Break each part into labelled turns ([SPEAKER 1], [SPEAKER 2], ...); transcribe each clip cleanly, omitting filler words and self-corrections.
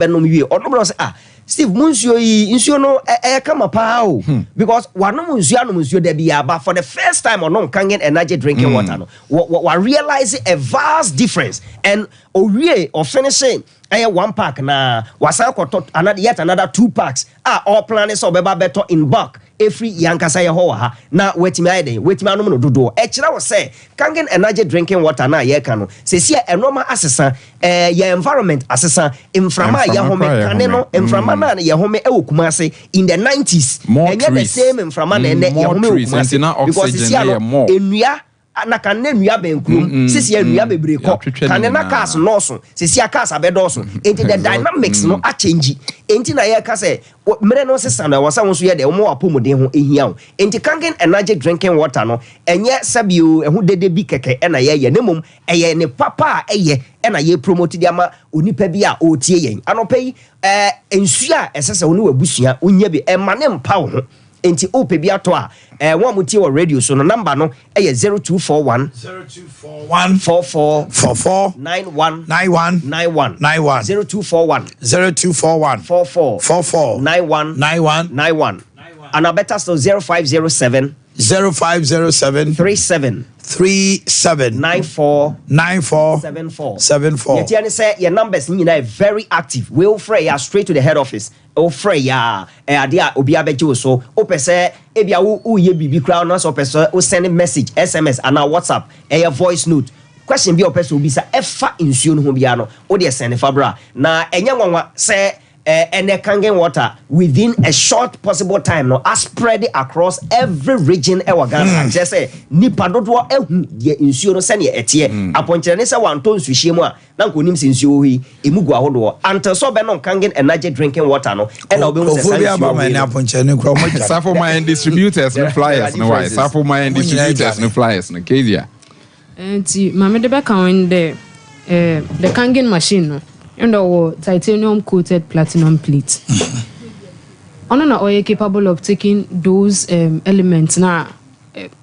[SPEAKER 1] Bɛnom wie, ɔnom na ɔsɛ, "Ah, Steve, mu nsuo yi, nsuo no ɛyɛ kama paa o," because wanom nsuo, anom nsuo da bi aba, for the first time ɔnom Kangen Energy drinking water no, wa realize a vast difference. And owie, ɔfinish ɛyɛ one pack na wasan kɔtɔ another, yet another two packs a ɔplan sɛ ɔbɛba bɛtɔ in bulk efiri yankasa yɛ hɔ wɔ ha na watumi ayɛ den, watumi anom no dodoɔ. Ɛkyerɛ wɔ sɛ Kangen Energy drinking water na yɛreka no sɛsi a, ɛnɔɔma asesa, yɛ environment asesa, mframa a
[SPEAKER 2] Mframa
[SPEAKER 1] yɛhome
[SPEAKER 2] koraa
[SPEAKER 1] kane no,
[SPEAKER 2] yɛhome.
[SPEAKER 1] mframa no a yɛhome ɛwɔ Kumase in the 90s
[SPEAKER 2] More
[SPEAKER 1] ɛnyɛ the
[SPEAKER 2] trees.
[SPEAKER 1] same mframa na ɛnɛ
[SPEAKER 2] More
[SPEAKER 1] yɛhome wɔ
[SPEAKER 2] trees.
[SPEAKER 1] Kumase
[SPEAKER 2] Nti na
[SPEAKER 1] because
[SPEAKER 2] oxygen
[SPEAKER 1] sisi
[SPEAKER 2] no
[SPEAKER 1] ano
[SPEAKER 2] yɛ more.
[SPEAKER 1] nnua na kan ne nnua bɛn kurom, sisi nnua bebree kɔ.
[SPEAKER 2] Yɛatwitwa ne
[SPEAKER 1] Kane na
[SPEAKER 2] nyinaa.
[SPEAKER 1] cars nɔɔso, sisi a cars abɛdɔɔso, nti the dynamics no akyɛngyi. Nti na yɛka sɛ mmerɛ no sesa no, ɛwɔ sɛ wo nso yɛ dɛ wɔn wɔ apɔmuden ho ehia wo. Nti Kangen Energy drinking water no, ɛnyɛ sɛbio ɛho dede bi kɛkɛ ɛna yɛyɛ, ne mmom ɛyɛ ne papa a ɛyɛ ɛna yɛ promote de ama onipa bi a ɔretie yɛn anɔpɛ yi. Nsuo a ɛsɛ sɛ wo ne w'abusua wonya bi, ɛma ne mpa wo ho. Nti wopɛ bi atɔ a, wɔn a motie wɔ radio so no, number no ɛyɛ 0241
[SPEAKER 3] 0241
[SPEAKER 1] 44
[SPEAKER 3] 44
[SPEAKER 1] 91
[SPEAKER 3] 91
[SPEAKER 1] 91.
[SPEAKER 3] 91.
[SPEAKER 1] 0241
[SPEAKER 3] 0241
[SPEAKER 1] 44
[SPEAKER 3] 44
[SPEAKER 1] 91
[SPEAKER 3] 91
[SPEAKER 1] 91, and better still, 0507
[SPEAKER 3] 0507
[SPEAKER 1] 37
[SPEAKER 3] 37
[SPEAKER 1] 94
[SPEAKER 3] 94
[SPEAKER 1] 74.
[SPEAKER 3] 74.
[SPEAKER 1] Yɛtia ne sɛ yɛ numbers no nyinaa yɛ very active. Wei wofrɛ yɛ a, straight to the head office. Wofrɛ yɛ a, ɛyɛ adeɛ a obiara bɛgye wo so. Wopɛ sɛ ebia woyɛ biribi koraa no sɛ wopɛ sɛ wo send message, SMS anaa WhatsApp, ɛyɛ voice note, question bi a wopɛ sɛ obisa ɛfa nsuo no ho biara no, wodeɛ send fa bra. Na ɛnyɛ nwanwa sɛ ɛnɛ Kangen water within a short possible time no a spread across every region ɛwɔ Ghana. Kyerɛ sɛ nipa dodoɔ ehu deɛ nsuo no sɛneɛ ɛteɛ. Apɔnkyerɛ ne sɛ wantɔ nsuhyia mu a, na nka onim sɛ nsuo wɔ hɔ yi emu gu ahodoɔ until sɛ ɔbɛnom Kangen Energy drinking water no, ɛna ɔbɛhu sɛ saa
[SPEAKER 3] Kofoɔ bi aba
[SPEAKER 1] nsuo
[SPEAKER 3] ma
[SPEAKER 1] wei
[SPEAKER 3] ɛne
[SPEAKER 1] no
[SPEAKER 3] apɔnkyerɛ ne kura ɔmo gya.
[SPEAKER 2] Safo ma yɛn distributors no flyers no why
[SPEAKER 1] Differences.
[SPEAKER 2] Safo ma yɛn
[SPEAKER 3] Mo nyinaa
[SPEAKER 2] distributors no
[SPEAKER 3] dwane.
[SPEAKER 2] flyers no, Kezia.
[SPEAKER 4] Nti maame de bɛka ho ne dɛ the Kangen machine no ɛna ɔwɔ titanium coated platinum plate. Ɔno na ɔyɛ capable of taking those elements na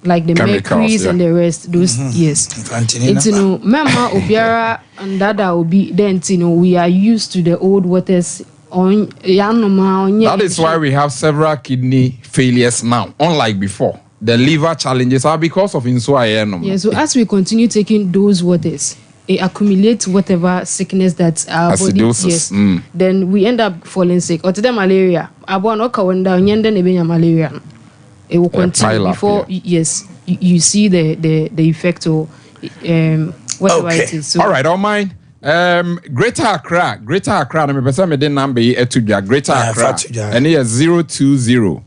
[SPEAKER 4] like the
[SPEAKER 2] Chemicals,
[SPEAKER 4] mercuries and the rest, those, yes.
[SPEAKER 3] Mfantini.
[SPEAKER 4] Nti no mɛma obiara ndada obi dɛ nti no we are used to the old waters on yanom a ɔnyɛ.
[SPEAKER 2] That is why we have several kidney failures now, unlike before. The liver challenges are because of nsuo a yɛnom.
[SPEAKER 4] Yeah, so as we continue taking those waters, it accumulates whatever sickness that our body,
[SPEAKER 2] Acidosis,
[SPEAKER 4] yes. Then we end up falling sick. Or to the malaria. Abo no ka wanda onyende na ebenya malaria no. It will continue
[SPEAKER 2] pile up,
[SPEAKER 4] before yes, you see the effect or whatever it is. So
[SPEAKER 2] All right, all mine. Greater Accra, Greater Accra, na mepɛ sɛ mede number yi ato dwa. Greater
[SPEAKER 3] Ah,
[SPEAKER 2] Accra,
[SPEAKER 3] fa to dwa.
[SPEAKER 2] ɛne yɛ 020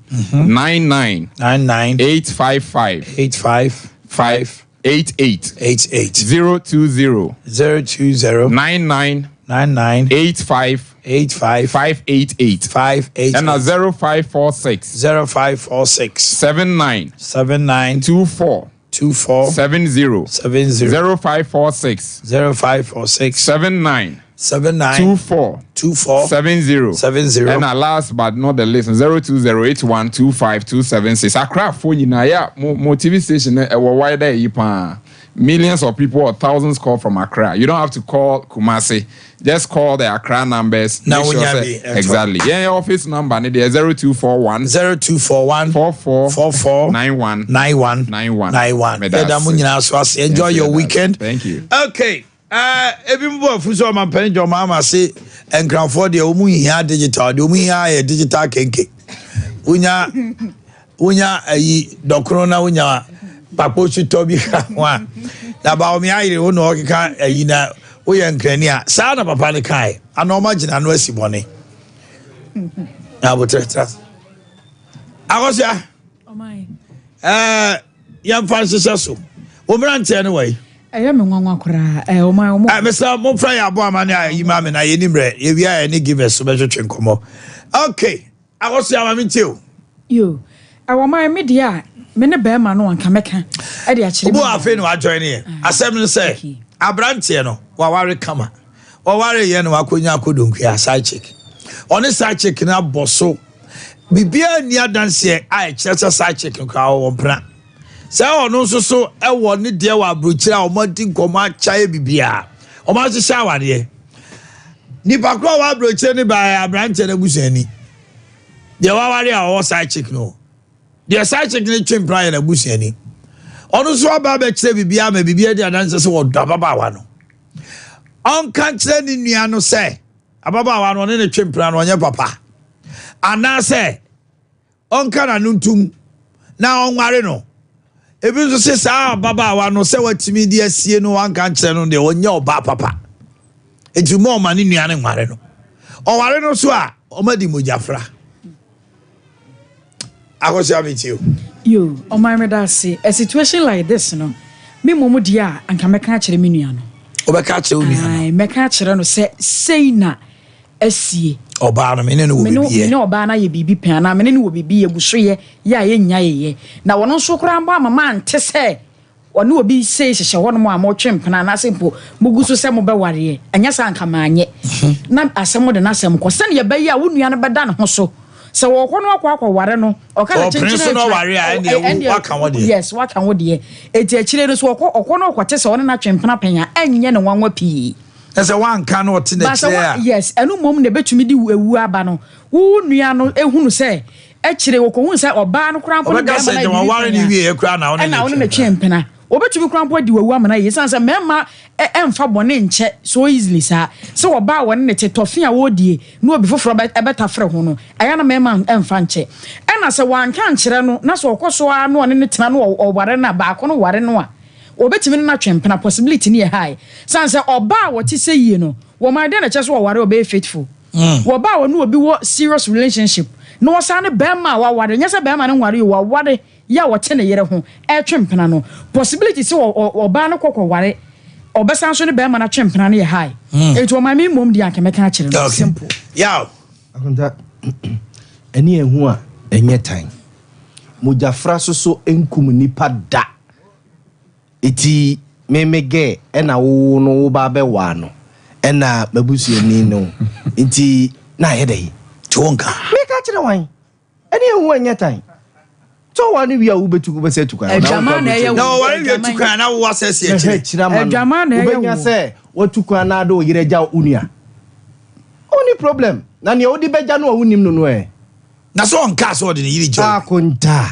[SPEAKER 2] 99
[SPEAKER 3] 99
[SPEAKER 2] 855
[SPEAKER 3] 85
[SPEAKER 2] 588.
[SPEAKER 3] 88.
[SPEAKER 2] 020
[SPEAKER 3] 020
[SPEAKER 2] 99
[SPEAKER 3] 99
[SPEAKER 2] 85
[SPEAKER 3] 85
[SPEAKER 2] 588.
[SPEAKER 3] 5 8.
[SPEAKER 2] Ɛna 0546
[SPEAKER 3] 0546
[SPEAKER 2] 79
[SPEAKER 3] 79
[SPEAKER 2] 24
[SPEAKER 3] 24
[SPEAKER 2] 70.
[SPEAKER 3] 70.
[SPEAKER 2] 0546
[SPEAKER 3] 0546
[SPEAKER 2] 79
[SPEAKER 3] 79
[SPEAKER 2] 24
[SPEAKER 3] 24
[SPEAKER 2] 70.
[SPEAKER 3] 70.
[SPEAKER 2] Ɛna last but not the least, 0208125276. Akrafoɔ nyinaa yɛ a mo TV station no ɛwɔ wider yi paa. Millions of people or thousands call from Accra. You don't have to call Kumasi, just call the Accra numbers.
[SPEAKER 3] Na
[SPEAKER 2] Make sure
[SPEAKER 3] wonya
[SPEAKER 2] sɛ-
[SPEAKER 3] bi ɛtɔ.
[SPEAKER 2] Exactly. Yɛn yɛ office number ne deɛ, 0241
[SPEAKER 3] 0241
[SPEAKER 2] 44
[SPEAKER 3] 44
[SPEAKER 2] 91
[SPEAKER 3] 91
[SPEAKER 2] 91.
[SPEAKER 3] 91.
[SPEAKER 2] Meda
[SPEAKER 3] Yɛda mo
[SPEAKER 2] ase.
[SPEAKER 3] nyinaa so ase. Enjoy
[SPEAKER 2] Yes,
[SPEAKER 3] your
[SPEAKER 2] yɛda ase.
[SPEAKER 3] weekend.
[SPEAKER 2] Thank you.
[SPEAKER 3] Okay, ebi mu bɔ afu sɛ ɔmampanin John Mahama se Nkranfoɔ deɛ, wɔn hia digital deɛ, wɔn hia yɛ digital kenke. Wonya ayi dɔkono na wonya kpakpo sutɔ bi ka ho a, na ba wɔn ayere wo na ɔkeka ayi na woyɛ Nkrani a, saa na papa ne kae ana ɔma gyina no asi bɔne na abotire tra Akɔsua. Yɛmfa nhyehyɛ so, wo mmeranteɛ no wɔ yi.
[SPEAKER 5] Ɛyɛ me nwanwa koraa, ɔman ɔmo.
[SPEAKER 3] Mr. Momfrɛ yɛ aboa ma ne ayi ma me na yɛni mmerɛ yɛwia yɛ ne givers so bɛhwetwe nkɔmmɔ. Okay, Akɔsua, ma mentie o.
[SPEAKER 5] Yo, ɛwɔ man me deɛ a, me ne bɛrima no anka mɛka ɛde akyerɛ
[SPEAKER 3] Obi
[SPEAKER 5] me.
[SPEAKER 3] wɔ afei na wajoin ne yɛ asɛm no sɛ aberanteɛ no waware kama, wɔware yɛ no wakɔnya akɔdonkua side chick. Ɔne side chick no abɔ so, biribiara nni adanseɛ a ɛkyerɛ sɛ side chick no koraa wɔwɔ mpena, sɛ ɔno nso so ɛwɔ ne deɛ wɔ aburokyire a wɔn adi nkɔmɔ akyɛ biribiara, wɔn ahyehyɛ awadeɛ. Nipa korɔ a ɔwɔ aburokyire no baeɛ aberanteɛ no abusuani. Deɛ waware a ɔwɔ side chick no. Deɛ side chick no twe mpena yɛ n'abusuani. Ɔno nso aba abɛkyerɛ biribi ama biribi adi adanse sɛ wɔdɔ ababaawa no. Ɔnka nkyerɛ ne nua no sɛ ababaawa no ɔne ne twe mpena no ɔnyɛ papa. Anaasɛ ɔnka n'ano ntom na ɔnware no. Ebi nso se saa ababaawa no sɛ watumi de asie no wanka nkyerɛ no deɛ ɔnyɛ ɔbaa papa. Enti mma ɔma ne nua no nware no. Ɔware no so a, ɔma di mogyafra. Akosua me tie o.
[SPEAKER 5] Yo, ɔman meda ase. A situation like this no, me mmom deɛ a, anka mɛka akyerɛ me nua no.
[SPEAKER 3] Wobɛka akyerɛ wo nua no?
[SPEAKER 5] Ae, mɛka akyerɛ no sɛ sei na asie.
[SPEAKER 3] Ɔbaa no, me ne no wɔ biribi yɛ.
[SPEAKER 5] Me ne ɔbaa no ayɛ biribi pɛn anaa me ne no wɔ biribi yɛ, gu so yɛ, yɛ a yɛnnyaeɛ. Na ɔno nso koraa mpo ama mante sɛ ɔne obi sei hyehyɛ hɔnom a motwe mpena anaasɛ mpo mogu so sɛ mobɛwareɛ. Anyɛ saa anka manyɛ. Na asɛm de n'asɛm kɔ. Sɛdeɛ ɛbɛyɛ a wo nua no bɛda ne ho so. Sɛ wɔkɔ no akɔ akɔware no, ɔka sɛ
[SPEAKER 3] Ɔpene
[SPEAKER 5] kyenkyene
[SPEAKER 3] so na
[SPEAKER 5] atwa.
[SPEAKER 3] ɔware a, ɛnneɛ wo,
[SPEAKER 5] Ɛndeɛ,
[SPEAKER 3] waka wo deɛ.
[SPEAKER 5] Yes, waka wo deɛ. Enti akyire no, sɛ ɔkɔ, ɔkɔ na ɔkɔte sɛ ɔne no atwe mpena pɛn a, ɛnyɛ no nwanwa pii.
[SPEAKER 3] Na sɛ wanka na ɔte
[SPEAKER 5] But sɛ
[SPEAKER 3] n'akyire
[SPEAKER 5] wa
[SPEAKER 3] a.
[SPEAKER 5] yes, ɛno mmom na ɛbɛtumi de ewuo aba no. Wo nua no ehunu sɛ akyire ɔkɔhunu sɛ ɔbaa no koraa mpo ne
[SPEAKER 3] Ɔbɛka
[SPEAKER 5] bɛrima
[SPEAKER 3] sɛ
[SPEAKER 5] no ayɛ
[SPEAKER 3] gyama
[SPEAKER 5] biribi
[SPEAKER 3] ware
[SPEAKER 5] pɛn
[SPEAKER 3] no
[SPEAKER 5] a,
[SPEAKER 3] wieɛ koraa na wo ne
[SPEAKER 5] ɛna
[SPEAKER 3] no
[SPEAKER 5] wo ne no
[SPEAKER 3] twe
[SPEAKER 5] twe
[SPEAKER 3] mpena.
[SPEAKER 5] mpena. Wɔbɛtumi koraa mpo adi w'awu amena yie ɛsiane sɛ mmarima ɛmfa bɔne nkyɛ so easily saa. Sɛ ɔbaa a wɔne no te, tɔfe a wɔredie na obi foforɔ bɛ ɛbɛtafere ho no, ɛyɛ a na mmarima ɛmfa nkyɛ. Ɛna sɛ wanka ankyerɛ no na sɛ ɔkɔ so ara na ɔne no tena na ɔware no a, baako no ware no a, Wɔbɛtumi ne no atwe mpena, possibility no yɛ high. Sane sɛ ɔbaa a ɔte sɛ yie no, wɔma dɛn na ɛkyerɛ sɛ ɔware a ɔbɛyɛ faithful? Wɔ ɔbaa a ɔne obi wɔ serious relationship na ɔsan ne barima a waware, nyɛ sɛ barima no nware o, waware yɛ a ɔte ne yere ho retwe mpena no, possibility sɛ ɔbaa no kɔ kɔware, ɔbɛsan nso ne barima no atwe mpena no yɛ high. Enti wɔma me mmom deɛ anka mɛka akyerɛ no. Simple.
[SPEAKER 3] Yaw.
[SPEAKER 6] Akonta, ɛne ɛho a ɛnyɛ tan. Mogyafra soso nkum nipa da. Eti me me gɛ ɛna wo no wo ba bɛ waa no ɛna m'abusuani no nti na ayɛ dɛn.
[SPEAKER 3] Nti wo nka.
[SPEAKER 6] Me ka kyerɛ wan? Ɛne ehu ɛnyɛ tan. Sɛ ɔware no wie a wo bɛtu wo bɛsɛ atu kwan.
[SPEAKER 5] Adwaman na ɛyɛ wo.
[SPEAKER 3] Na ɔware wie tu kwan na wo asɛ si akyire.
[SPEAKER 6] Mɛhwɛ akyire ama no.
[SPEAKER 5] Adwaman na ɛyɛ wo.
[SPEAKER 6] Wobɛnya sɛ watu kwan na ade wo yere agya wo nua. Ɔnni problem. Na nea wode bɛgya no a wonim no no ɛ?
[SPEAKER 3] Na sɛ ɔnkaa sɛ ɔde ne yere gya obi.
[SPEAKER 6] Akontaa.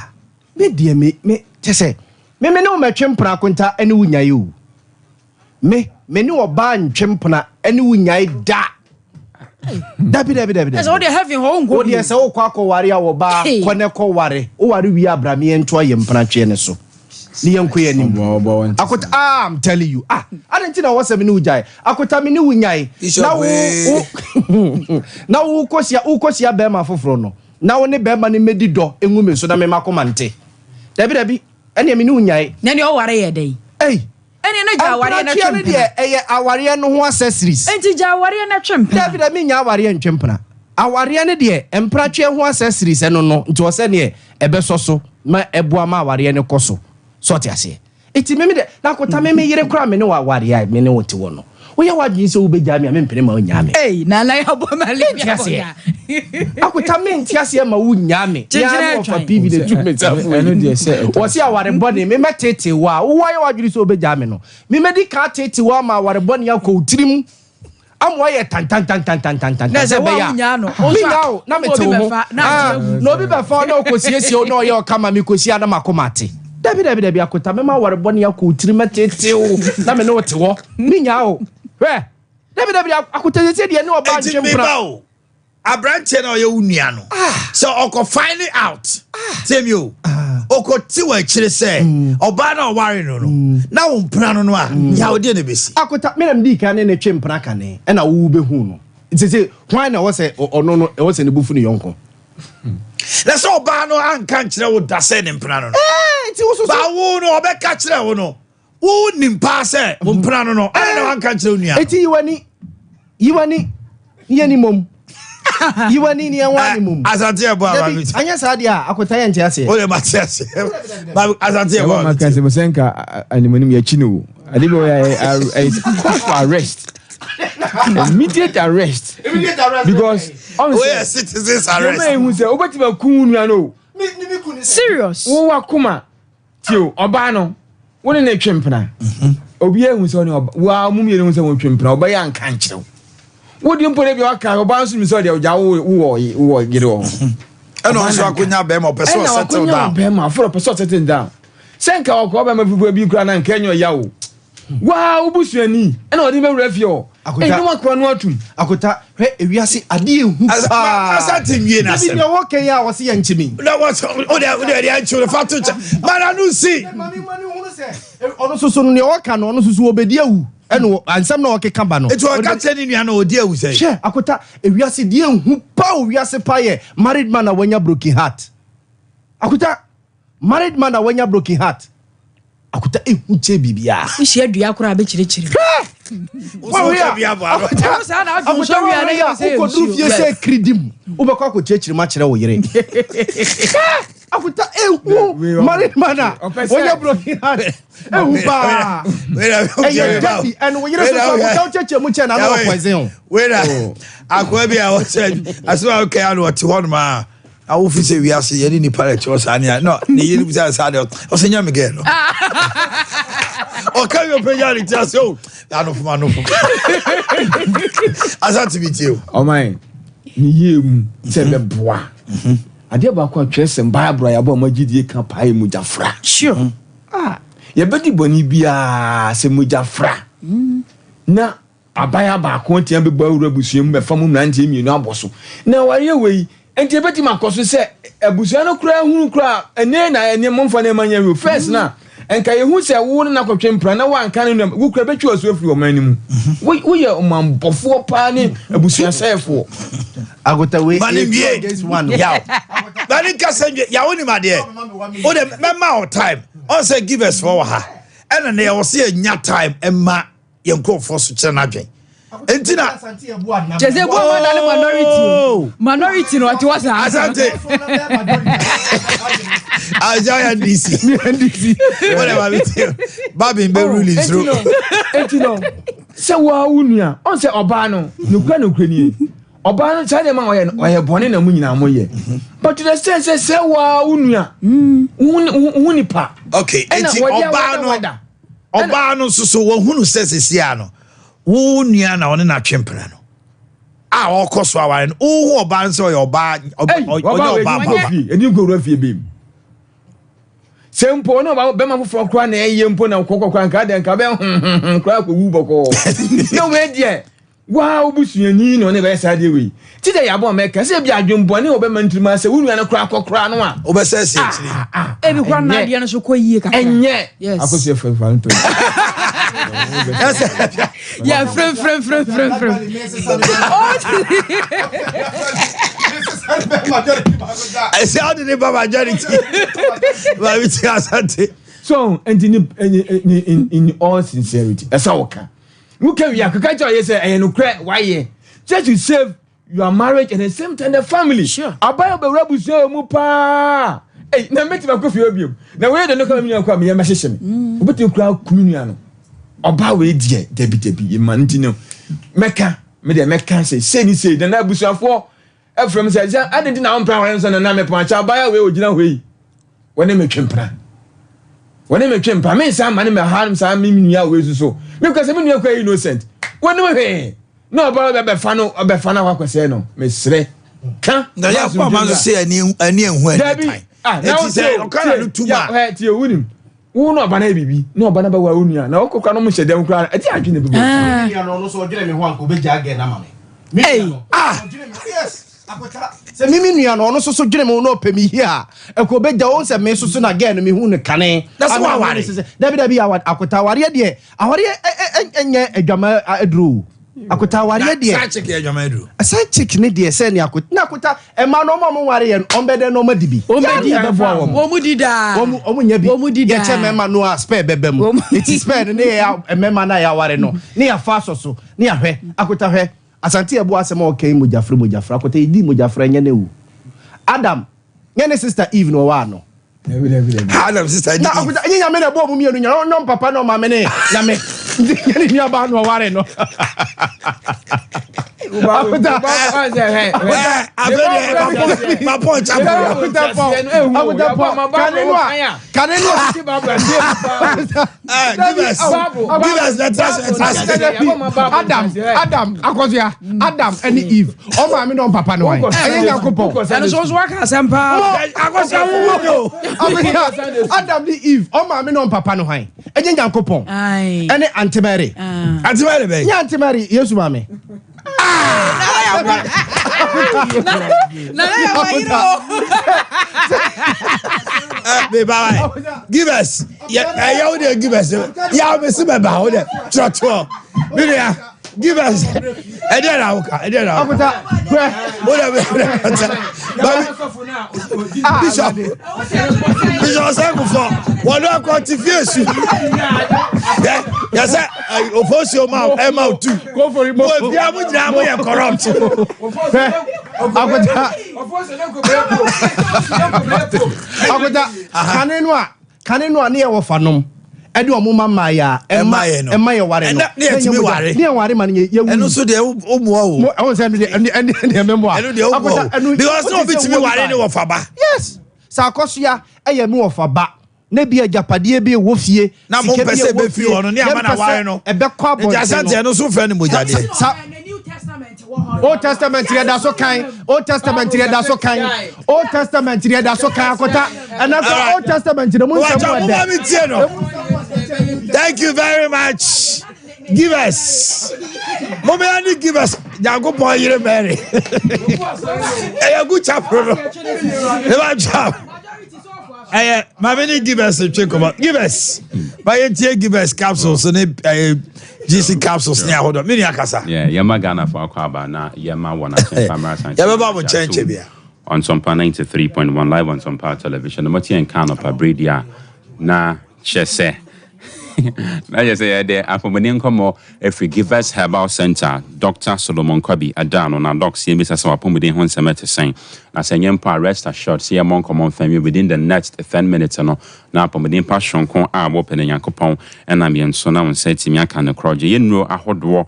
[SPEAKER 6] Me deɛ me me kyɛ sɛ me me ne wo mɛtwe mpena akonta ɛne wo nyae o me me ne ɔbaa ntwe mpena ɛne wo nyae da dabi dabi dabi dabi
[SPEAKER 5] Ɛsɛ wo deɛ heaven hɔ wo nkɔ
[SPEAKER 6] wo deɛ sɛ wokɔ akɔware a wɔbaa kɔ ne kɔ ware woware wie abra me yɛntoa yɛ mpena tweɛ ne so ne yɛnkɔ yɛ anim akota ah I'm telling you ah adɛn nti na wɔ sɛ me ne wo gyae akota me ne wo nyae na wo wo na wokɔhyia wokɔhyia bɛrima foforɔ no Na wo ne bɛrima no mmɛdi dɔ ngu me so na me m'akoma nte. Dabi, dabi, ɛneɛ me ne wo nnyae.
[SPEAKER 5] Na ɛneɛ ɔware yɛ dɛn?
[SPEAKER 6] Ei!
[SPEAKER 5] Ɛneɛ na gya awareɛ no
[SPEAKER 6] Mpenatweɛ
[SPEAKER 5] twe
[SPEAKER 6] no
[SPEAKER 5] mpena.
[SPEAKER 6] deɛ ɛyɛ awareɛ no ho accessories.
[SPEAKER 5] Enti gya awareɛ no twe mpena.
[SPEAKER 6] Dabi, dabi, mennya awareɛ ntwe mpena. Awareɛ no deɛ, mpenatweɛ ho accessories ɛno no, nti ɔsɛ neɛ ɛbɛsɔ so ma ɛboa ma awareɛ no kɔ so. So ɔte aseɛ? Enti me me deɛ, na akota me me yere koraa me ne wo aware a me ne wo te hɔ no, woyɛ w'adwene sɛ wobɛgyaa me a, mempene ma wonnyaa me.
[SPEAKER 5] Ei, Nana yɛabɔ ma
[SPEAKER 6] Mente
[SPEAKER 5] Libya
[SPEAKER 6] aseɛ.
[SPEAKER 5] bɔga.
[SPEAKER 6] Akota mente aseɛ ma wonnyaa me. Me ara
[SPEAKER 5] Kyenkyene
[SPEAKER 6] me wɔfa
[SPEAKER 5] atwan.
[SPEAKER 6] PV na ɛtu me nsa fo
[SPEAKER 2] Ɛno
[SPEAKER 6] yi.
[SPEAKER 2] deɛ sɛ ɛtɔ
[SPEAKER 6] Wɔse aware bɔne, me mɛtete wo a, woayɛ w'adwene sɛ wobɛgyaa me no, me mɛdi kan atete wo ama aware bɔne akɔ wo tirim. Ama wayɛ tantantantantantantan
[SPEAKER 5] Na
[SPEAKER 6] sɛ
[SPEAKER 5] sɛ wo a
[SPEAKER 6] ɛbɛyɛ a
[SPEAKER 5] wonyaa no, wo nso
[SPEAKER 6] menyaa
[SPEAKER 5] a,
[SPEAKER 6] o na
[SPEAKER 5] woma
[SPEAKER 6] mete
[SPEAKER 5] obi
[SPEAKER 6] wo ho
[SPEAKER 5] bɛfa na
[SPEAKER 6] Ah,
[SPEAKER 5] agye agu.
[SPEAKER 6] na obi bɛfa wo na ɔkɔsiesie wo na ɔyɛ ɔka ma mekɔsi a na makoma ate. Dabi dabi dabi akota mɛma aware bɔne akɔ wo tirim mɛtete wo na me ne wo te hɔ menyaa o hwɛ dabi dabi akota sɛsɛ deɛ ne ɔbaa
[SPEAKER 3] Enti
[SPEAKER 6] ntwe
[SPEAKER 3] meba
[SPEAKER 6] mpena.
[SPEAKER 3] o, aberanteɛ no a ɔyɛ wo nua no, sɛ ɔkɔ find it out, tie mi o, ɔkɔ ti wɔ akyire sɛ ɔbaa no a ɔware no no, na wo mpena no no a, yaw deɛ na ɛbɛsi.
[SPEAKER 6] Akota, me na medii kan ne no twe mpena kane, ɛna wo wobɛhuu no. Nti sɛ hwan na ɛwɔ sɛ ɔno no, ɛwɔ sɛ ne bo fu ne yɔnko?
[SPEAKER 3] Na sɛ ɔbaa no anka nkyerɛ wo da sɛ ne mpena no no,
[SPEAKER 6] Ɛɛ, nti wo so so.
[SPEAKER 3] ba wo no ɔbɛka kyerɛ wo no, wo nim paa sɛ wo mpena no no, ɛna na wanka nkyerɛ wo nua no.
[SPEAKER 6] Eti yi w'ani, yi w'ani, ne yɛn ni mom. Yi w'ani ne yɛn wa ni mom.
[SPEAKER 3] Asante ɛbɔ a
[SPEAKER 6] Dabi,
[SPEAKER 3] maame ti.
[SPEAKER 6] anyɛ saa deɛ a, akota yɛn nte aseɛ.
[SPEAKER 3] O de ma te aseɛ. Maame asante ɛbɔ
[SPEAKER 2] Ɛwɔ
[SPEAKER 3] a
[SPEAKER 2] ma
[SPEAKER 3] maame
[SPEAKER 2] kan
[SPEAKER 3] ti.
[SPEAKER 2] sɛ sɛ nka animanim yɛkyi no o. Ade bi wɔ yɛ a call for arrest. Immediate arrest.
[SPEAKER 6] Immediate arrest.
[SPEAKER 2] Because ɔn
[SPEAKER 3] O yɛ
[SPEAKER 2] sɛ
[SPEAKER 3] citizens
[SPEAKER 2] yɛn
[SPEAKER 3] arrest.
[SPEAKER 2] ehu sɛ wobɛtumi aku wo nua no o.
[SPEAKER 5] Serious.
[SPEAKER 2] Wo wakoma Tie o, ɔbaa no, wo ne no retwe mpena. Obiara ehu sɛ ɔne ɔba, wo ara mo mmienu hu sɛ wɔretwe mpena, ɔbɛyɛ anka nkyerɛ wo.
[SPEAKER 7] Wodi mpo de bi ɔka ɔbaa nso mi sɛ ɔde ɔgya wo wɔ wɔ yere wɔ ho.
[SPEAKER 3] Ɛna ɔnso akonya bɛrima ɔpɛ sɛ ɔsettle down.
[SPEAKER 7] Ɛna wakonya bɛrima afɔlɔ ɔpɛ sɛ ɔsettle down. Sɛ nka ɔkɔ bɛrima fufuo bi kura na nka ɛnyɛ ɔya o. Waa wo busuani ɛna ɔde bɛwura fie hɔ.
[SPEAKER 6] Akota.
[SPEAKER 7] Ɛna wakora no atum.
[SPEAKER 6] Akota, hwɛ ewiase adeɛ ehu paa.
[SPEAKER 3] Asante nwie na
[SPEAKER 6] Dabi
[SPEAKER 3] asɛm.
[SPEAKER 6] deɛ wɔka yi a wɔsi yɛ nkye mi.
[SPEAKER 3] Na wɔsɛ o de o de ɛde akyi o de fa to nkyɛn. Mara no si.
[SPEAKER 6] Maame ma ne hunu sɛ ɔno soso no nea ɔka no ɔno soso ɔbɛdi awu ɛna wɔ- ansɛm na ɔkeka ba no.
[SPEAKER 3] Etu ɔka kyerɛ ne nua no ɔdi awu sɛ.
[SPEAKER 6] Hwɛ akota, ewiase deɛ ehu pa owiase pa yɛ married man a wanya broken heart. Akota, married man a wanya broken heart. Akota, ehu kyɛ biribiara.
[SPEAKER 5] Wohyia dua koraa bɛkyerɛkyerɛ mu.
[SPEAKER 3] Wɔn ka bi abɔ ano.
[SPEAKER 5] Ɛno saa na adwo nso wia na yɛ sɛ
[SPEAKER 6] wokɔduru
[SPEAKER 5] nsuo.
[SPEAKER 6] fie sɛ kiridim wobɛkɔ akɔkyerɛkyerɛ mu akyerɛ wo yere. Akota, ehu married man a
[SPEAKER 7] Ɔpɛ sɛ-
[SPEAKER 6] wanya broken heart ehu paa. Ɛyɛ dabi ɛna wo yere soso akota wokyerɛkyerɛ mu kyɛ na ano wɔ poison o.
[SPEAKER 3] Wera akoa bi a wɔsɛ asɛm a wɔka ya no ɔte hɔ nom a awofi sɛ wiase yɛne nipa na ɛkyerɛ saa nea no ne yere bisa saa deɛ ɔsɛ nya me gɛɛ no ɔka wie ɔpɛgya ne ti ase o anofom anofom asante bi tie o.
[SPEAKER 7] Ɔman ne yie mu sɛ bɛboa. Adeɛ baako a twerɛ sɛm Bible a yɛabɔ a magyedie ka paa yɛ mogya fra.
[SPEAKER 5] Sure.
[SPEAKER 7] Yɛbɛdi bɔne biara sɛ mogya fra. Na abaya baako atia bɛbɔ awura abusua mu bɛfa mu mmeranteɛ mmienu abɔ so. Na awareɛ wei nti ebɛtumi akɔ so sɛ abusua no koraa hunu koraa ɛnɛ na ɛnɛ momfa nneɛma nyɛ hwee. First na nka yɛhu sɛ wo ne nakɔtwe mpra na woanka no nam wo kura bɛtwe ɔso afiri ɔman no mu. Woyɛ ɔmanbɔfoɔ paa ne abusuasɛefoɔ.
[SPEAKER 6] Akota wei
[SPEAKER 3] Mane
[SPEAKER 6] eight
[SPEAKER 3] nwie.
[SPEAKER 6] against one.
[SPEAKER 3] Yaw. Mane nkasa nwie. Yaw wonim adeɛ. Wo de mɛma wo time. Ɔn sɛ givers fɔ wɔ ha. Ɛna ne yɛwɔ sɛ yɛnya time ɛma yɛn nkurɔfoɔ so kyerɛ n'adwen. Enti na
[SPEAKER 5] Kyɛ sɛ ebu ɔmo na ne minority o. Minority na ɔte hɔ saa.
[SPEAKER 3] Asante. Aja NDC.
[SPEAKER 7] NDC.
[SPEAKER 3] Whatever we tell. Babin be ruling through.
[SPEAKER 7] Enti no, sɛ woa wo nua, ɔn sɛ ɔbaa no, nokura nokura nie. Ɔbaa no saa nneɛma a ɔyɛ no, ɔyɛ bɔne na mo nyinaa moyɛ. But to the extent sɛ sɛ woa wo nua, wo nipa.
[SPEAKER 3] Okay,
[SPEAKER 7] Ɛna
[SPEAKER 3] enti
[SPEAKER 7] wɔde a
[SPEAKER 3] ɔbaa
[SPEAKER 7] wada
[SPEAKER 3] no
[SPEAKER 7] wada.
[SPEAKER 3] ɔbaa no nso so wɔhunu sɛ sisi a no wo nua na ɔne n'atwe mpena no a ɔkɔ so aware no wohu ɔbaa no sɛ ɔyɛ ɔbaa
[SPEAKER 7] Ei,
[SPEAKER 3] ɔnyɛ
[SPEAKER 7] ɔbaa wei
[SPEAKER 3] ɔbaa
[SPEAKER 7] ɛdi
[SPEAKER 3] papa.
[SPEAKER 7] nkɔ fie, ɛdi nkɔ wura fie bem. Sɛ mpo ɔne ɔbaa bɛma foforɔ koraa na ɛyɛ mpo na kɔkɔ koraa nka deɛ nka bɛ huhuhu koraa kɔwu bɔkɔɔ. Na wei deɛ waa wo busuani na ɔne bɛyɛ saa deɛ wei. Ti dɛ yɛabɔ mɛka sɛ bi adwembɔne wɔ bɛma ntirim sɛ wo nua no koraa kɔ koraa no a.
[SPEAKER 3] Wobɛsɛ si akyiri.
[SPEAKER 5] Ebi koraa na
[SPEAKER 7] Ɛnyɛ.
[SPEAKER 5] adeɛ no so kɔ yie kakra.
[SPEAKER 7] Ɛnyɛ.
[SPEAKER 5] Yes.
[SPEAKER 7] Akosua fɛ fa ntɔ.
[SPEAKER 5] Yɛ frem frem frem frem frem.
[SPEAKER 3] Ɛsɛ ɔde ne ba majority. Maame ti Asante.
[SPEAKER 7] So nti ni in all sincerity ɛsɛ woka. Woka wie akeka kyerɛ ɔyɛ sɛ ɛyɛ nokorɛ wayɛ. Just to save your marriage and at the same time the family.
[SPEAKER 5] Sure.
[SPEAKER 7] Abayɛ bɛwura abusua wɔ mu paa. Ei, na mɛtumi akɔ fie hɔ biom. Na wei de no kama mi nua kɔ a meyɛ mɛhyehyɛ me. Wobɛtumi koraa kumi nua no. Ɔbaa wei deɛ dabi dabi yɛ ma no nti no mɛka me deɛ mɛka sɛ sei ne sei na na abusuafoɔ ɛfrɛ m sɛ sɛ ade nti na wompra wɔn nso na na mepɔn akyɛ abaayewa wei ogyina hɔ yi wɔne me twe mpena wɔne me twe mpena mensa ma ne mɛha saa me nua wei soso mekɔ sɛ me nua kɔ innocent wɔne hwee na ɔbaa bɛbɛfa no ɔbɛfa no akɔ akɔsɛe no mesrɛ ka
[SPEAKER 3] Na yɛ akɔ ama nso sɛ ani ani ehu ani
[SPEAKER 7] dabi
[SPEAKER 3] tan.
[SPEAKER 7] Ah, na
[SPEAKER 3] Eti
[SPEAKER 7] wo
[SPEAKER 3] sɛ ɔka na no tum a.
[SPEAKER 7] tie tie wunim wo na ɔba na yɛ biribi na ɔba na bɛwa wo nua na ɔkɔ kora no mo hyɛ dɛm koraa ɛte adwene bɛbɔ.
[SPEAKER 6] Me nua no ɔno nso ɔdwene me ho anka ɔbɛgyaa gɛ no ama me. Me nua no ɔdwene me ho yes akɔta sɛ me me nua no ɔno nso so dwene me ho na ɔpɛ me yie a ɛkɔ ɔbɛgya wɔn sɛ me nso so na gɛ no mehu no kane.
[SPEAKER 3] Na sɛ
[SPEAKER 6] Ama
[SPEAKER 3] waware?
[SPEAKER 6] me sɛ dabi dabi akɔta awareɛ deɛ awareɛ ɛnyɛ adwama aduro o. Akɔta awareɛ deɛ
[SPEAKER 3] Saa chick yɛ adwama aduro.
[SPEAKER 6] Side chick ne deɛ sɛ ne akɔta na akɔta ɛma no ɔmo a ɔmo nware yɛ no ɔmo bɛdɛ na ɔmo adi bi.
[SPEAKER 5] Wɔn bɛ di
[SPEAKER 7] Yɛ bɛboa wɔn.
[SPEAKER 5] Wɔn mu di daa.
[SPEAKER 6] Wɔn nya bi.
[SPEAKER 5] Wɔn mu di daa.
[SPEAKER 6] Yɛkyɛ mmarima no a spare bɛbɛ mu. Eti spare no ne yɛ mmarima no a yɛaware no ne yɛafa asɔ so ne yɛahwɛ akɔta hwɛ Asante ɛbo asɛm a ɔka yi mogyafra mogyafra akɔta yɛdi mogyafra nyɛ ne wu. Adam nyɛ ne sister Eve na ɔwɔ ano.
[SPEAKER 7] Dabi dabi dabi.
[SPEAKER 3] Adam sister
[SPEAKER 6] Na akɔta nye nyame na ɛbɔ ɔmo mmienu nyɛ ɔnyɔm papa na ɔmaame ne nyame. Nti nyɛ ne nuabaa na ɔware no. Akuta. Akuta pɔ. Akuta pɔ. Kane no a. Kane no a. Adam Adam akɔsoa Adam ɛne Eve ɔmaame na ɔmpapa no wan ɛyɛ Nyankopɔn.
[SPEAKER 5] Ɛno so nso waka asɛm paa.
[SPEAKER 3] Akɔsoa wo wo do.
[SPEAKER 6] Adam ne Eve ɔmaame na ɔmpapa no hwan ɛnyɛ Nyankopɔn ɛne Auntie Mary.
[SPEAKER 3] Auntie Mary bɛyi.
[SPEAKER 6] Nyɛ Auntie Mary Yesu maame.
[SPEAKER 3] Give us. Ɛyɛ wo deɛ give us. Yà mi si bɛ ba wo deɛ twerɛtwerɛ. Mi nua give us. Ɛdeɛ na awo ka ɛdeɛ na awo ka. Wo deɛ mi deɛ ɔtɛ. Babi bishop bishop ɔsɛnkufɔ wɔn akɔ ti fie su. Yɛ yɛ sɛ ofosuo ma ɛma o tu. Mo bia mo nyinaa mo yɛ corrupt.
[SPEAKER 6] Akota akota kane no a kane no a ne yɛ wɔ fa nom ɛde ɔmo ma mmaa yɛ a ɛma ɛma yɛ ware no
[SPEAKER 3] ne yɛ tumi ware
[SPEAKER 6] ne yɛ ware ma no yɛ yɛ wu
[SPEAKER 3] ɛno nso deɛ o mua o
[SPEAKER 6] mo ɛwɔ sɛ ɛno deɛ ɛno ɛno deɛ mɛ mua
[SPEAKER 3] ɛno deɛ o mua o because ne obi tumi ware ne wɔ fa ba.
[SPEAKER 6] Yes, sɛ akɔsoa ɛyɛ me wɔ fa ba na bi agyapadeɛ bi ɛwɔ fie
[SPEAKER 3] na mo mpɛ sɛ ɛbɛfiri hɔ no ne ama na ware no
[SPEAKER 6] ɛbɛkɔ abɔnten no
[SPEAKER 3] nti asante ɛno so fɛ no mogyadeɛ.
[SPEAKER 6] Sa Old Testament yɛ da so kan Old Testament yɛ da so kan Old Testament yɛ da so kan akɔta ɛna kɔ Old Testament na mu nsɛm wɔ
[SPEAKER 3] dɛ. Thank you very much. Give us. Mommy, I need give us. Nyankopɔn yere Mary. Ɛyɛ good chapel no. Eba chap. Ɛyɛ maame ne give us twe nkɔmɔ. Give us. Ma yɛ tie give us capsules ne ɛyɛ GC capsules ne ahodoɔ. Mi ni akasa.
[SPEAKER 8] Yeah, yɛma Ghana fo akɔ aba na yɛma wɔn akyɛn pamara san.
[SPEAKER 3] Yɛbɛba mo nkyɛn kyɛ bia.
[SPEAKER 8] On Sompa 93.1 live on Sompa television. No motie nka anɔpa bere di a na kyɛ sɛ na kyɛ sɛ yɛde apɔmuden nkɔmmɔ afiri Givers Herbal Center, Dr. Solomon Kwabi ada ano na docs yɛmmisa sɛ wapɔmuden ho nsɛm ɛte sɛn. Na sɛ nyɛ mpo a rest assured sɛ yɛmmɔ nkɔmmɔ mfam yi within the next 10 minutes no na apɔmuden pa soronko a wɔpɛ no Nyankopɔn ɛnam yɛn so na wo nsa atumi aka no korɔgye. Yɛnnuro ahodoɔ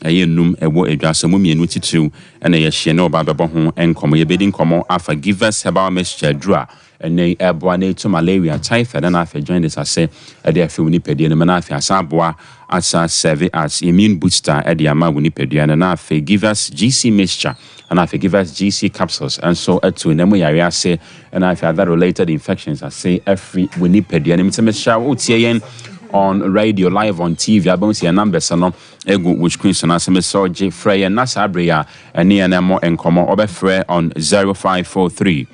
[SPEAKER 8] ɛyɛ num ɛwɔ edwa so mu mmienu titiriw ɛna yɛhyia ne ɔba bɛbɔ ho nkɔmmɔ. Yɛbɛdi nkɔmmɔ afa Givers Herbal Mixture duro a ɛnɛ ɛboa na etu malaria, typhoid ɛna afei jaundice ase ɛde afi wo nipadua no mu, na afei asan aboa asa serve as immune booster ɛde ama wo nipadua no. Na afei Givers GC mixture ɛna afei Givers GC capsules ɛnso ɛtu na mu yare ase ɛna afei other related infections ase ɛfiri wo nipadua no mu. Nti mehyɛ wo tie yɛn on radio, live on TV, abɛn si yɛn numbers no egu wo screen so na asɛm sɛ ɔgye frɛ yɛn na saa abere a ɛne yɛn ɛmɔ nkɔmɔ. Ɔbɛfrɛ on 0543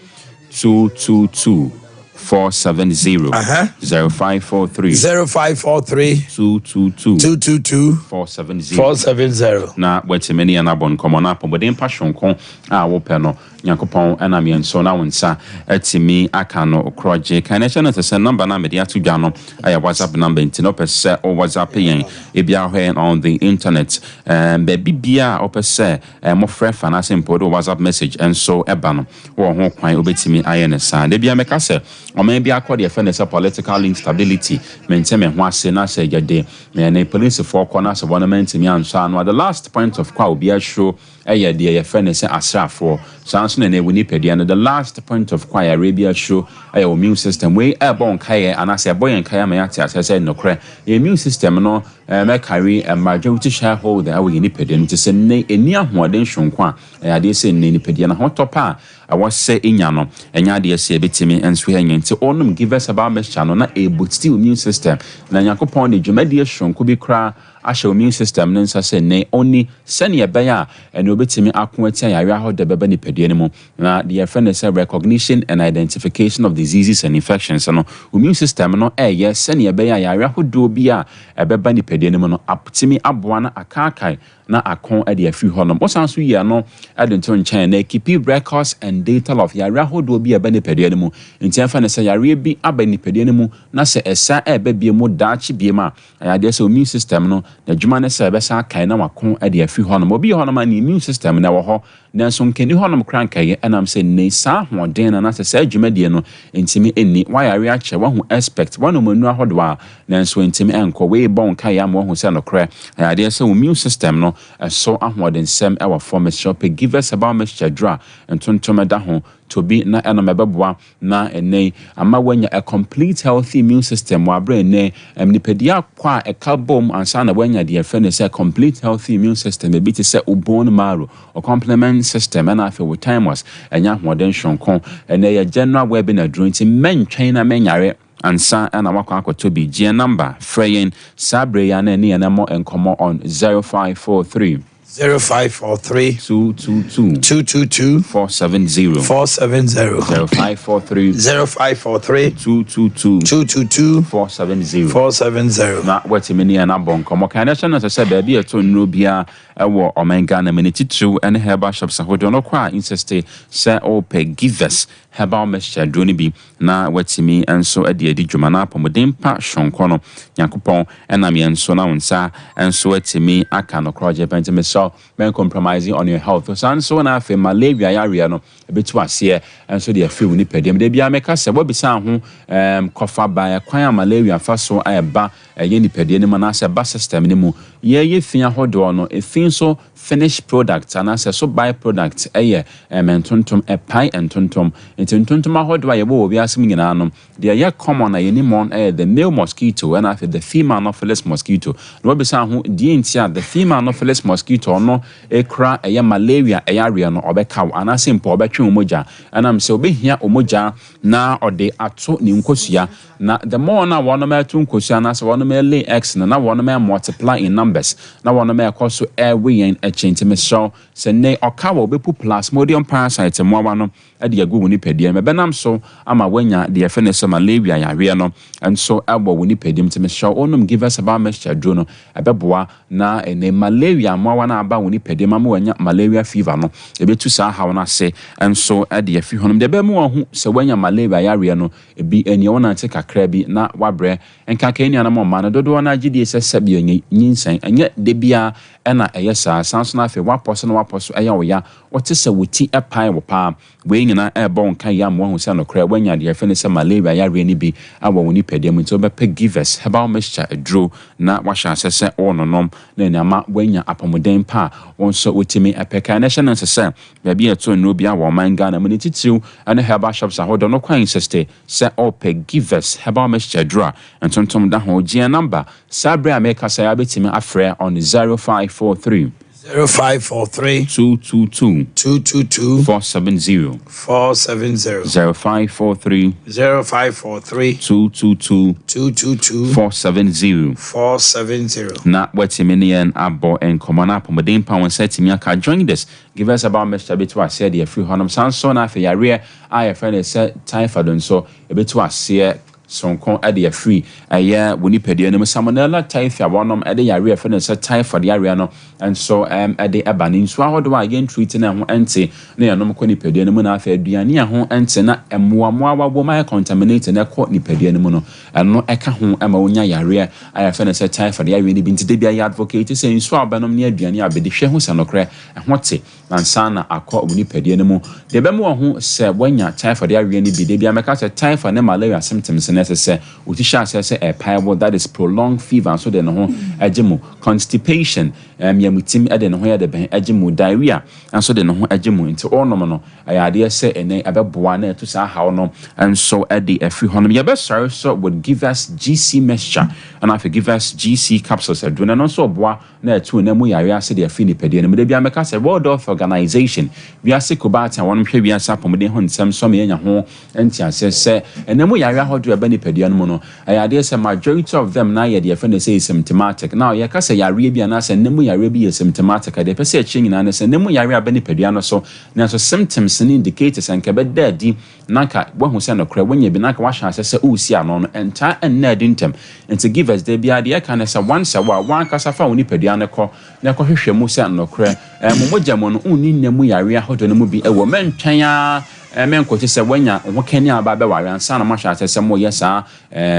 [SPEAKER 8] 222 470. 0543
[SPEAKER 3] 0543
[SPEAKER 8] 222
[SPEAKER 3] 222
[SPEAKER 8] 470.
[SPEAKER 3] 470.
[SPEAKER 8] Na watumi ne yɛn abɔ nkɔmmɔ na apɔmuden pa sonko a wopɛ no Nyankopɔn ɛnam yɛn so na wo nsa atumi aka no korɔgye. Kan ɛhyɛ no sɛ sɛ number no a mede ato dwa no ɛyɛ WhatsApp number, nti na wopɛ sɛ wo WhatsApp yɛn ebia hɔ yɛn on the internet, baabi bia a wopɛ sɛ mofrɛ fa anaasɛ mpo wode WhatsApp message nso ɛba no wɔ ho kwan wobɛtumi ayɛ no saa. Da bia mɛka sɛ ɔman bi akɔ deɛ fɛ no sɛ political instability, mente me ho ase na sɛ yɛde ne polisifoɔ kɔ na sɛ wɔn mantumi ansɔ ano, the last point of call a obi asuro ɛyɛ deɛ yɛfrɛ no sɛ asraafoɔ. Saa nso na ɛwɔ nipadua no, the last point of call a yareɛ bi asuro ɛyɛ wɔ immune system. Wei ɛbɔ nkaeɛ anaasɛ ɛbɔ yɛn nkaeɛ ama yɛate aseɛ sɛ nokorɛ yɛn immune system no mɛcarry a majority shareholder ɛwɔ yɛn nipadua no. Nti sɛ nnɛ ɛni ahoɔden sonko a ɛyɛ adeɛ sɛ nnɛ nipadua no ahotɔ pa a ɛwɔ sɛ ɛnya no ɛnyɛ adeɛ sɛ ɛbɛtumi nso ɛnyɛ. Nti ɔnom Givers Herbal mixture no na ɛboost immune system na Nyankopɔn de dwumadie sonko bi koraa ahyɛ immune system no nsa sɛ nnɛ ɔni sɛnea ɛbɛyɛ a ɛne obɛtumi ako atia yareɛ ahodoɔ bɛba nipadua no mu. Na deɛ yɛfrɛ no sɛ recognition and identification of diseases and infections no, immune system no ɛyɛ sɛnea ɛbɛyɛ a yareɛ ahodoɔ bi a ɛbɛba nipadua no mu no atumi aboa no akaakae na ako de afiri hɔnom. Wosan so yi ano de nto nkyɛn na keep records and data of yareɛ ahodoɔ bi a ɛba nipadua no mu. Nti ɛmfa no sɛ yareɛ bi aba nipadua no mu na sɛ ɛsa ɛɛba bie mu daakye bie mu a, ɛyɛ adeɛ sɛ immune system no n'adwuma ne sɛ ɛbɛsa akae na wako de afiri hɔnom. Obi yɛ hɔnom a ne immune system na ɛwɔ hɔ. Nanso nka ɛnni hɔnom koraa nkaeɛ ɛnam sɛ nnɛ saa ahoɔden no anaasɛ saa dwumadie no ntumi nni. Woayare akyɛ, woahu expect, woanom nnuro ahodoɔ a, nanso ntumi nkɔ. Wei bɔ wo nkaeɛ ama woahu sɛ nokorɛ ɛyɛ adeɛ sɛ wo immune system no ɛso ahoɔdensɛm ɛwɔ fam. Mesrɛ wo pɛ Givers Herbal Mixture aduro a ntontom ɛda ho, tɔ bi na ɛnom, ɛbɛboa na ɛnnɛ yi ama woanya a complete healthy immune system wɔ aberɛ ɛnnɛ nipadua akɔ a ɛka bom ansa na woanya deɛ yɛfrɛ no sɛ complete healthy immune system. Ebi te sɛ wo bone marrow, wo complement system, ɛna afei wo thymus ɛnya ahoɔden soronko. Ɛnnɛ yɛ general wellbeing aduro, nti mɛntwɛn na mɛnyare ansa ɛna wakɔ akɔtɔ bi. Gye number, frɛ yɛn saa berɛ yi a na ɛne yɛn mmɔ nkɔmmɔ on 0543
[SPEAKER 3] 0543
[SPEAKER 8] 222
[SPEAKER 3] 222
[SPEAKER 8] 470.
[SPEAKER 3] 470.
[SPEAKER 8] 0543
[SPEAKER 3] 0543
[SPEAKER 8] 222
[SPEAKER 3] 222
[SPEAKER 8] 470.
[SPEAKER 3] 470.
[SPEAKER 8] Na watumi ne yɛn abɔ nkɔmmɔ. Kan ɛhyɛ no sɛ baabi a ɛtɔ nnuro biara ɛwɔ ɔman Ghana mu, ne titiriw ne herbal shops ahodoɔ no kɔ a, insist sɛ ɔrepɛ Givers Herbal Mixture duro no bi na watumi nso de adi dwuma na apɔmuden pa soronko no Nyankopɔn ɛnam yɛn so na wo nsa nso atumi aka no korɔ gye pɛnti. Mesrɛ, mɛn compromising on your health. Saa nso na afei malaria yareɛ no ɛbɛtu aseɛ nso de afiri wo nipadua mu. Da biara mɛka sɛ woabisa ho kɔfa ba ɛkwan a malaria fa so a ɛba ɛyɛ nipadua no mu anaasɛ ɛba system no mu. Yɛyɛ fi ahodoɔ no, efi nso finish product anaasɛ so by product ɛyɛ ntontom, ɛpae ntontom. Nti ntontom ahodoɔ a yɛwɔ wɔ wiase mu nyinaa no, deɛ ɛyɛ common a yɛnim wɔn ɛyɛ the male mosquito ɛna afei the female Anopheles mosquito. Na wɔbisa ho deɛ nti a the female Anopheles mosquito no ekura ɛyɛ malaria ɛyɛ areɛ no, ɔbɛka wo anaasɛ mpo ɔbɛtwe wo mogya, ɛnam sɛ ɔbɛhia wo mogya na ɔde ato ne nkosua. Na the more na wɔnom ɛto nkosua anaasɛ wɔnom lay eggs no, na wɔnom multiply in numbers na wɔnom ɛkɔ so ɛwe yɛn akyi. Nti mesrɛ, sɛ nnɛ ɔka wɔ wobɛpu plasmodium parasite mmoawa no ɛde agu wo nipadua mu, ɛbɛnam so ama woanya deɛ yɛfrɛ no sɛ malaria yareɛ no nso ɛwɔ wo nipadua mu. Nti mesrɛ, wonom Givers Herbal Mixture duro no, ɛbɛboa na ɛnɛ malaria mmoawa no aba wo nipadua mu ama woanya malaria fever no, ɛbɛtu saa haw no ase nso ɛde afi hɔ nom. Deɛ ɛbɛma wahu sɛ woanya malaria yareɛ no ebi ɛnea wonante kakra bi na wabrɛ. Nkaka nnuanom ɔma no dodoɔ no agye die sɛ sɛbi nyinsɛn ɛnyɛ de biara ɛna ɛyɛ saa. San so no afei wapɔ so na wapɔ so ɛyɛ wo ya, wɔte sɛ wo ti ɛpae wo paa. Wei nyinaa ɛrebɔ wo nka yɛ ama wahu sɛ nokorɛ woanya deɛ yɛfrɛ no sɛ malaria yareɛ no bi awɔ wo nipadua mu. Nti wobɛpɛ Givers Herbal Mixture aduro na wahyɛ asɛ sɛ wɔnonom na nneɛma woanya apɔmuden pa a wɔn nso wotumi ɛpɛ. Kan na ɛhyɛ no nso sɛ baabi a ɛtɔ nnuro bi a wɔ ɔman Ghana mu, ne titiriw ne herbal shops ahodoɔ no kwan, insist sɛ ɔpɛ Givers Herbal Mixture aduro a ntontom da ho. Gyeɛ number saa berɛ a mɛkasa yɛ, abɛtumi afrɛ on 0543
[SPEAKER 3] 0543
[SPEAKER 8] 222
[SPEAKER 3] 222
[SPEAKER 8] 470.
[SPEAKER 3] 470.
[SPEAKER 8] 0543
[SPEAKER 3] 0543
[SPEAKER 8] 222
[SPEAKER 3] 222
[SPEAKER 8] 470.
[SPEAKER 3] 470.
[SPEAKER 8] Na watumi ne yɛn abɔ nkɔmmɔ no apɔmuden pa wɔn nsa atumi aka. Join this Givers Herbal Mixture bɛtu aseɛ deɛ afiri hɔnom. San so na afei yareɛ a yɛfrɛ no sɛ typhoid nso ɛbɛtu aseɛ sonko de afiri ɛyɛ wɔ nipadua no mu. Salmonella typhi a wɔnom de yareɛ yɛfrɛ no sɛ typhoid yareɛ no nso de ɛba ne nsuo ahodoɔ a yɛn treat na ɛho nte na yɛnom kɔ nipadua no mu, na afei aduane a ɛho nte na mmoa wɔ mu ayɛ contaminate na ɛkɔ nipadua no mu no, ɛno ɛka ho ma wonya yareɛ a yɛfrɛ no sɛ typhoid yareɛ no bi. Nti da bi a yɛ advocate sɛ nsuo a wobɛnom ne aduane a wobɛdi, hwɛ ho sɛ nokorɛ ɛho te ansa na akɔ wo nipadua no mu. Deɛ ɛbɛma wɔn ho sɛ woanya typhoid yareɛ no bi, da bi a mɛka sɛ typhoid ne malaria symptoms no, ɛsɛ sɛ wo ti hyɛ aseɛ sɛ ɛpae wo, that is prolonged fever nso de ne ho agye mu, constipation, yamutim de ne ho yɛ de bɛn agye mu, diarrhea nso de ne ho agye mu. Nti ɔnom no ɛyɛ adeɛ sɛ ɛnɛ ɛbɛboa na ɛto saa haw no nso de afiri hɔ nom. Yɛbɛsɔre so with Givers GC Mixture ɛna afei Givers GC Capsules aduro no, ɛno nso ɔboa na ɛto na mu yare ase de afiri nipadua no mu. Da bia mɛka sɛ World Health Organization, wiase kobaata a wɔnom hwɛ wiase apɔmuden ho nsɛm sɔm, yɛnya ho nteaseɛ sɛ ɛna mu yare ahodoɔ a ɛba nipadua no mu no, ɛyɛ adeɛ sɛ majority of them na yɛ deɛ yɛfrɛ no sɛ asymptomatic. Now yɛka sɛ yareɛ bi anaasɛ ɛna mu yareɛ bi yɛ symptomatic a, deɛ ɛpɛ sɛ ɛkyerɛ nyinaa ne sɛ ɛna mu yareɛ aba nipadua no so, nanso symptoms ne indicators a nka ɛbɛda adi na nka woahu sɛ nokorɛ woanya bi na nka wahyɛ asɛ sɛ wosi ano no ɛntaa ɛnna adi ntɛm. Nti Givers da biara deɛ ɛka ne sɛ once a wo a wankasa fa wo nipadua no kɔ na ɛkɔhwehwɛ mu sɛ nokorɛ mo mogya mu no wonni nna mu yareɛ ahodoɔ no mu bi ɛwɔ mɛntwɛn a. Menkɔte sɛ woanya wo ho kani a aba abɛware ansa na moahyɛ aseɛ sɛ moreyɛ saa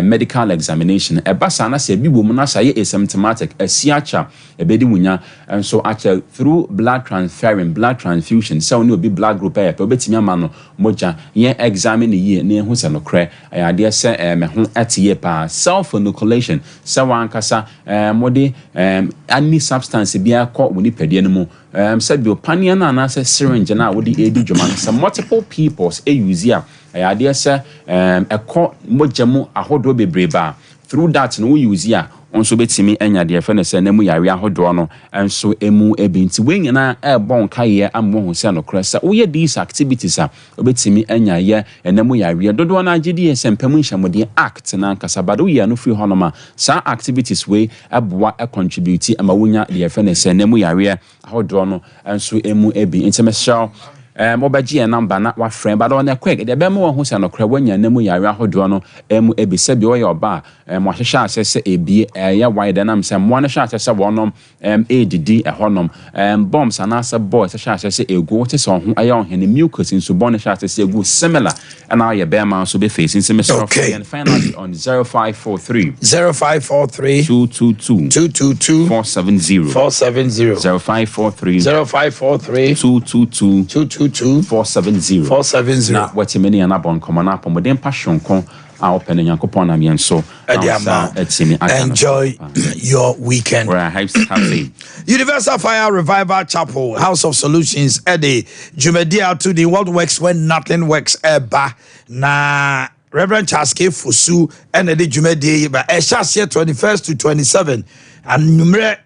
[SPEAKER 8] medical examination no. Ɛba saa na sɛ ebi wɔ mu na sɛ ayɛ asymptomatic, asi akyɛ a, ɛbɛdi wo nya nso akyɛ through blood transferring, blood transfusion, sɛ wo ne obi blood group yɛ pɛ, wobɛtumi ama no mogya. Yɛn examine no yie na yɛhu sɛ nokorɛ ɛyɛ adeɛ sɛ me ho te yie paa. Self inoculation, sɛ w'ankasa mode any substance biara kɔ wo nipadua no mu. Erm sɛ bio paneɛ no anaasɛ syringe no a wode redi dwuma no sɛ multiple peoples use a ɛyɛ adeɛ sɛ erm ɛkɔ mogya mu ahodoɔ bebree ba a through that no wo use a wo nso wobɛtumi anya deɛ yɛfrɛ no sɛ na mu yareɛ ahodoɔ no nso mu bi. Nti wei nyinaa ɛrebɔ wo nkaeɛ ama woahu sɛ nokorɛ sɛ woyɛ these activities a wobɛtumi anya yɛ ɛna mu yareɛ. Dodoɔ no ara gye die sɛ mpa mu nhyɛmudeɛ act no ankasa but woyi ɛno firi hɔnom a saa activities wei boa contribute ma wonya deɛ yɛfrɛ no sɛ ɛna mu yareɛ ahodoɔ no nso mu bi. Nti mesrɛ wo um, wobɛgye yɛn number na wafrɛ but on a quick deɛ ɛbɛma wahu sɛ nokorɛ woanya ɛna mu yareɛ ahodoɔ no mu bi sɛbi woyɛ ɔba a um, wahyehyɛ aseɛ sɛ ebie ɛyɛ wide ɛnam sɛ mmoa no hyɛ aseɛ sɛ wɔnom Ɛm redidi ɛhɔnom. Ɛm bombs anaasɛ boils hyɛ aseɛ sɛ egu, wote sɛ ɔho ɛyɛ ɔhene, mucus nsu bɔne hyɛ aseɛ sɛ egu, similar ɛna ɔyɛ bɛɛma nso bɛ face. Nti mesrɛ wo frɛ
[SPEAKER 3] Okay.
[SPEAKER 8] yɛn finally on 0543
[SPEAKER 3] 0543
[SPEAKER 8] 222
[SPEAKER 3] 222
[SPEAKER 8] 470
[SPEAKER 3] 470
[SPEAKER 8] 0543
[SPEAKER 3] 0543
[SPEAKER 8] 222
[SPEAKER 3] 222
[SPEAKER 8] 470
[SPEAKER 3] 470.
[SPEAKER 8] na watumi ne yɛn abɔ nkɔmmɔ na apɔmuden pa soronko a wopɛ no Nyankopɔn nam yɛn so na
[SPEAKER 3] Ɛde
[SPEAKER 8] wo
[SPEAKER 3] ama
[SPEAKER 8] nsa
[SPEAKER 3] wo.
[SPEAKER 8] atumi aka no.
[SPEAKER 3] Enjoy your weekend.
[SPEAKER 8] We're at Hypes Cafe.
[SPEAKER 3] Universal Fire Revival Chapel, House of Solutions, ɛde dwumadi a ato din What Works When Nothing Works ɛba na Reverend Charles K. Fosu ɛna ɛde dwumadie yi ba. Ɛhyɛ aseɛ 21st to 27 anwummerɛ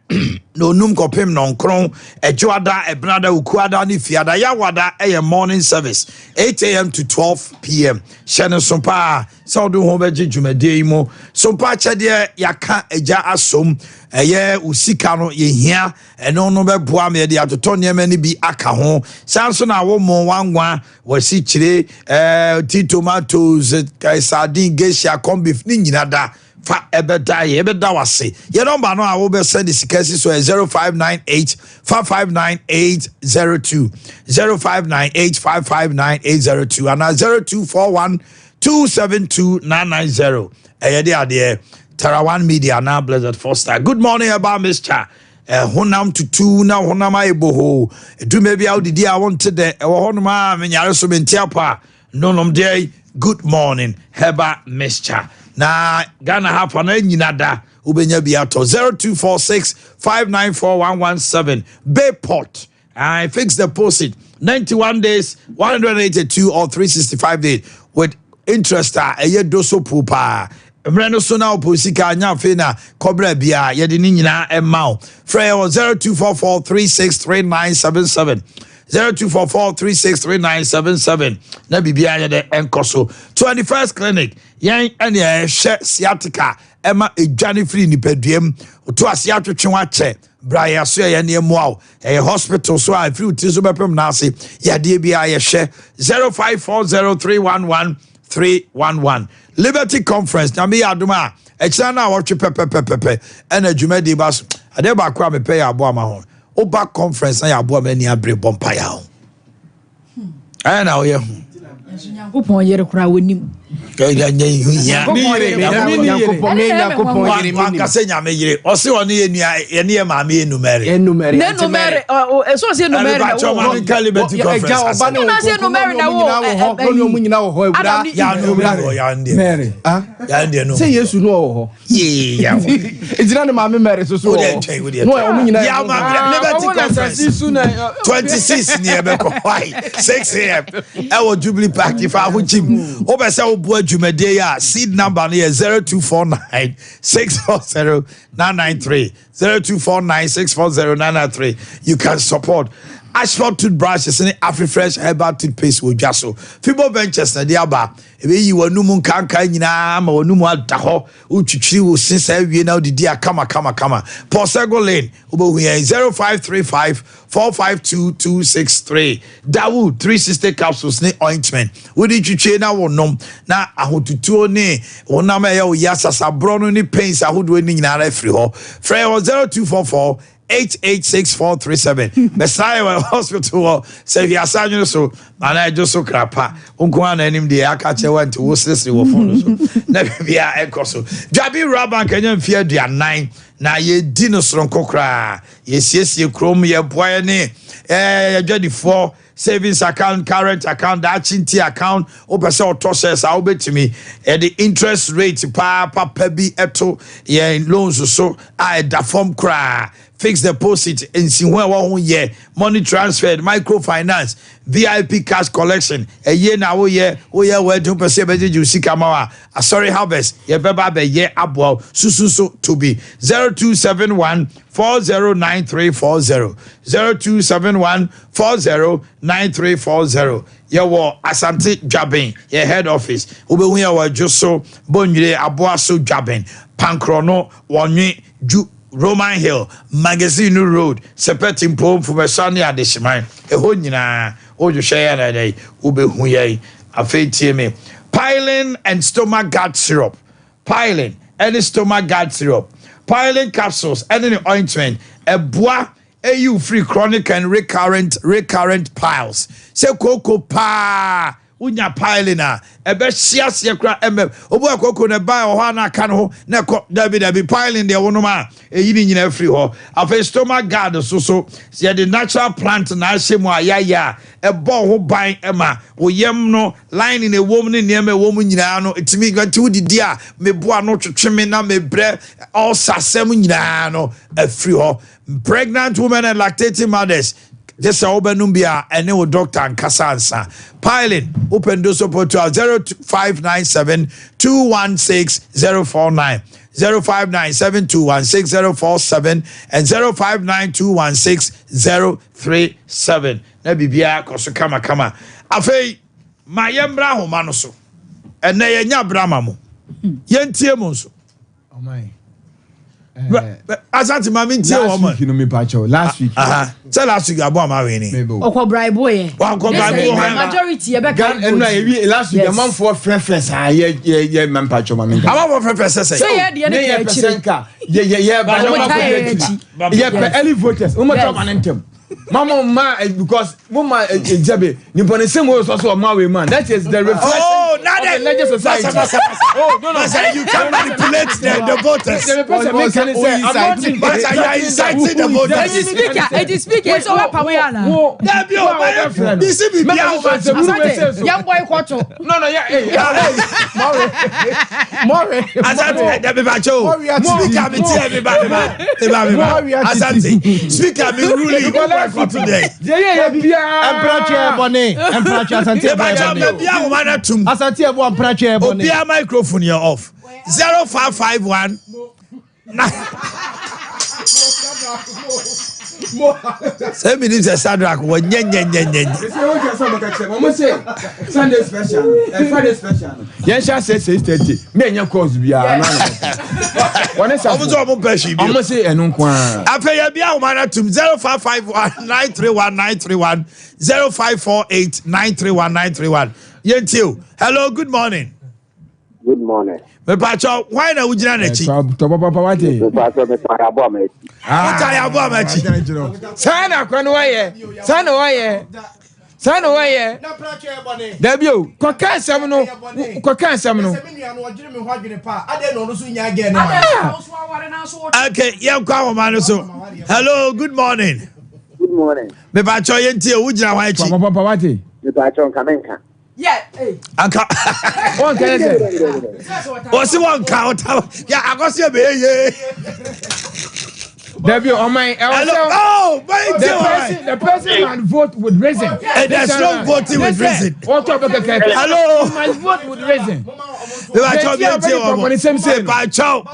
[SPEAKER 3] na onum kɔpem nɔnkron ɛdwoada ɛbenada okuada ne fiada yawada ɛyɛ morning service 8am to 12pm hyɛ no so paa sɛ wode ho bɛgye dwumadie yi mu so mpa akyɛdeɛ yɛaka agya asom ɛyɛ wo sika no yɛhia ɛno no bɛboa ma yɛde atotɔ nneɛma no bi aka ho saa nso na wo mo wanwa wasikyire ɛɛ ti tomatoes sardine geisha corn beef ne nyina da fa ɛbɛda yɛ ɛbɛda wase yɛ nɔmba no a wobɛsɛ de sika si so yɛ 0598 559802 0598 559802 anaa 0241 272990 ɛyɛ de adeɛ Tarawan Media anaa Blessed Foster. Good morning ɛba Mr. Honam tutu na honam ayɛ bohoo dwuma bi a wodidi a wonte dɛ ɛwɔ hɔnom a menyare so mente apɔ a nonom deɛ good morning herbal mixture na Ghana ha fa no nyina da wobɛnya bi atɔ 0246 594117 Bayport I fix deposit 91 days 182 or 365 days with interest a ɛyɛ doso pool paa mmerɛ no so na wopɛ sika anya afei na kɔbrɛ bia yɛde ne nyinaa ɛma wo frɛ yɛ wɔ 0244 363977 0244 363977 na biribiara yɛ dɛ ɛnkɔ so 21st clinic yɛn ɛne ɛhwɛ sciatica ɛma edwane firi nipadua mu oto ase atwetwe wakyɛ bra yɛ aso yɛ ne mmoa wo ɛyɛ hospital so a ɛfiri wo tiri so bɛpem n'ase yadeɛ biara yɛhwɛ 0540311311 Liberty Conference nyame yɛ adom a ɛkyerɛ no a wɔtwe pɛpɛpɛpɛpɛ ɛna dwumadi ba so adeɛ baako a mepɛ yɛ aboa ma ho woba conference na yɛ aboa ma ani abere bɔ mpaeɛ ho ɛyɛ na woyɛ ho
[SPEAKER 5] nyankopɔn yere koraa wɔnim
[SPEAKER 3] wankasɛ nyame yere ɔse ɔne yɛ nua yɛne yɛ maame yɛ numɛre
[SPEAKER 6] sɛ yesu no ɔwɔ hɔ ɛgyina ne maame mary so so wɔ
[SPEAKER 3] hɔ liberty conference 26 ni ɛbɛkɔ why 6 am ɛwɔ jubilee park ifa aho gyim wobɛ sɛ woboa dwumadie yi a seed number no yɛ 0249 640 993 0249 640 993 you can support Ashford toothbrushes ne Afrifresh herbal toothpaste wɔ dwa so. Fibo Ventures na de aba. Ebeyi w'anum nkankan nyinaa ma w'anum ada hɔ. Wotwitwiri wo se saa wie na wodidi a kama kama kama. Paul Sego Lane, wobɛhu yɛn 0535 452 263. Dawood 360 capsules ne ointment. Wode twitwie na wonom na ahotutuo ne honam a ɛyɛ wo ya, sasaborɔ no ne pains ahodoɔ no nyinaa afiri hɔ. Frɛ yɛn wɔ 0244 886437. Bɛsra yɛ wɔ hospital hɔ sɛ hwiasa anwene so anaa ɛdwo so krapa. Wo nko ara na anim deɛ aka kyerɛ wo nti wo seresere wɔ phone so na biribiara ɛkɔ so. Dwabi Rural Bank anya mfeɛ 40 na yɛdi no soronko koraa. Yɛsiesie kurom, yɛboa yɛ ne eh, adwadifoɔ savings account, current account, daakye nti account, wopɛ sɛ ɔtɔ shares a wobɛtumi. Yɛde interest rate paa papa bi ɛto yɛn loans so a ɛda fam koraa. Fixed deposit, nsiho a ɛwɔ ho yɛ, money transfer, microfinance, VIP cash collection, ɛyie na woyɛ, woyɛ wedding, wopɛ sɛ yɛbɛgyegye wo sika ma wo a, Asɔre Harvest, yɛbɛba abɛyɛ aboa wo. Susu so to bi. 0271 409340, 0271 409340. Yɛwɔ Asante Dwaben, yɛ head office. Wobɛhu yɛ wɔ Adwo so, Bonwire, Aboaso, Dwaben, Pankrɔno, Wɔnwe, Ju, Roman Hill, Magazine Road, Sepeti Mpo, Mfomɛsa ne Adehyeman. Ɛhɔ nyinaa, wohwehwɛ yɛn na ɛdɛn, wobɛhu yɛn. Afei tie me. Piling and stomach guard syrup. Piling ɛne stomach guard syrup. Piling capsules ɛne ne ointment. Ɛboa ɛyi wo firi chronic and recurrent piles. Sɛ kooko paa wonya piling a ɛbɛhye aseɛ koraa ɛmɛ. Obu a kooko na ɛbaa wɔ hɔ a na aka ne ho na ɛkɔ dabi dabi piling deɛ wonom a ɛyi ne nyinaa firi hɔ. Afei stomach guard so so yɛde natural plant na ahyɛ mu a yɛayɛ a ɛbɔ ho ban ɛma wo yam no lining ɛwɔ mu ne nneɛma ɛwɔ mu nyinaa no ɛtumi nti wodidi a meboa no twetwe me na mebrɛ ulcer asɛm nyinaa no afiri hɔ. Pregnant women and lactating mothers gye sɛ wobɛnom bi a ɛne wo doctor nkasa ansa. Piling wopɛ ndosopo a 0597 216 049, 0597 216 047 and 059 216 037 na biribiara kɔ so kamakama. Afei ma yɛmmra ahoma no so. Ɛnɛ yɛnya bra ma mo. Yɛntie mo nso. Asante ma mi ntie wɔn.
[SPEAKER 7] Last week no mi pa kyɛw last week.
[SPEAKER 3] Sɛ last week abo ama wei ni.
[SPEAKER 5] Ɔkɔ bribe yɛ.
[SPEAKER 3] Wakɔ bribe wɔ.
[SPEAKER 5] Majority yɛ bɛ ka.
[SPEAKER 7] Ɛnu a yɛ last week amanfoɔ frɛfrɛ saa yɛ yɛ yɛ mɛ mpa kyɛw ma mi nka.
[SPEAKER 3] Amanfoɔ frɛfrɛ sɛsɛ.
[SPEAKER 5] Sɛ yɛ deɛ ne kɛ akyire.
[SPEAKER 7] Yɛ yɛ yɛ ba na ɔmo kɔ akyi. Yɛ pɛ early voters wɔn tɔ ma ne ntɛm. Mama ma because mo ma ejabe nipa ne sɛm wo sɔ so ɔmo awe man that is the reflection
[SPEAKER 3] oh,
[SPEAKER 7] of the larger society.
[SPEAKER 3] Masa, masa, oh no no, masa, you can manipulate the voters.
[SPEAKER 7] The person make can say I'm not
[SPEAKER 3] Masa, you are inciting the voters.
[SPEAKER 5] Eti speaker, eti speaker, so wa we ana.
[SPEAKER 3] Dabi o, ba bisi bi bi awo ma.
[SPEAKER 5] Asante, yan boy koto.
[SPEAKER 7] No no yeah hey
[SPEAKER 6] More more.
[SPEAKER 3] Asante, dabi ba cho. Speaker mi ti mi ba mi ba mi ba mi ba. Asante, speaker mi ruling today.
[SPEAKER 7] Yeah yeah yeah.
[SPEAKER 6] Empratwe ebone. Empratwe Asante ebone. Asante ebo empratwe ebone.
[SPEAKER 3] Obia microphone you're off. 0551 Sɛ mi ni sɛ Shadrach wɔ nyɛ nyɛ nyɛ nyɛ nyɛ.
[SPEAKER 7] Sunday special, Friday special. Yɛn hyɛ ase 6:30. Mi nya calls biara. Wɔne sa.
[SPEAKER 3] Ɔmo sɛ ɔmo pɛ si bi.
[SPEAKER 7] Ɔmo se ɛnu nko ara.
[SPEAKER 3] Afei yɛ bi ahoma na tum 0551 931 931 0548 931 931. Yɛn ti o. Hello, good morning.
[SPEAKER 9] Good morning.
[SPEAKER 3] Mepacho, why na wogyina n'akyi?
[SPEAKER 7] Tɔ papa wate.
[SPEAKER 9] Mepacho, metare abo ama akyi.
[SPEAKER 3] Wotare abo ama akyi.
[SPEAKER 7] Saa na akora no wayɛ. Saa na wayɛ. Saa na wayɛ. Dabi o, kɔka asɛm no, kɔka asɛm no.
[SPEAKER 3] Okay, yɛnkɔ ahoma no so. Hello, good morning.
[SPEAKER 9] Good morning.
[SPEAKER 3] Mepacho, yɛntie, wogyina hɔ akyi.
[SPEAKER 7] Papa papa wate.
[SPEAKER 9] Mepacho, nka menka.
[SPEAKER 3] Anka
[SPEAKER 7] wɔn kɛlɛ sɛ
[SPEAKER 3] wɔsi wɔn ka ɔta yɛ akɔsi ebe ye.
[SPEAKER 7] Dabi ɔman ɛwɔ sɛ
[SPEAKER 3] oh
[SPEAKER 7] the person must vote with reason.
[SPEAKER 3] And there's no voting with reason.
[SPEAKER 7] Wɔn tɔ bɛ kɛkɛ.
[SPEAKER 3] Hello.
[SPEAKER 7] You must vote with reason.
[SPEAKER 3] Eba kyɛw bi eti wɔn mo. Eba kyɛw.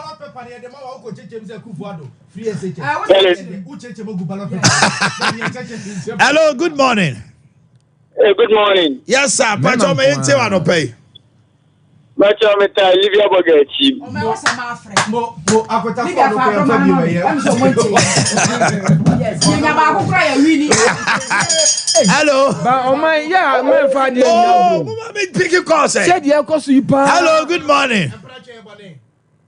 [SPEAKER 3] Hello, good morning.
[SPEAKER 10] Hey, good morning.
[SPEAKER 3] Yes, sir. Pacho me yente wa no pay.
[SPEAKER 10] Pacho me ta Livia Boga chi.
[SPEAKER 6] Mo mo akota fo no ko fa bi me ye.
[SPEAKER 5] Yes, nya ba ko kra ya wini.
[SPEAKER 3] Hello.
[SPEAKER 7] Ba o man ya man fa de.
[SPEAKER 3] Oh, mama me pick call say.
[SPEAKER 7] Say de ko so yi pa.
[SPEAKER 3] Hello, good morning.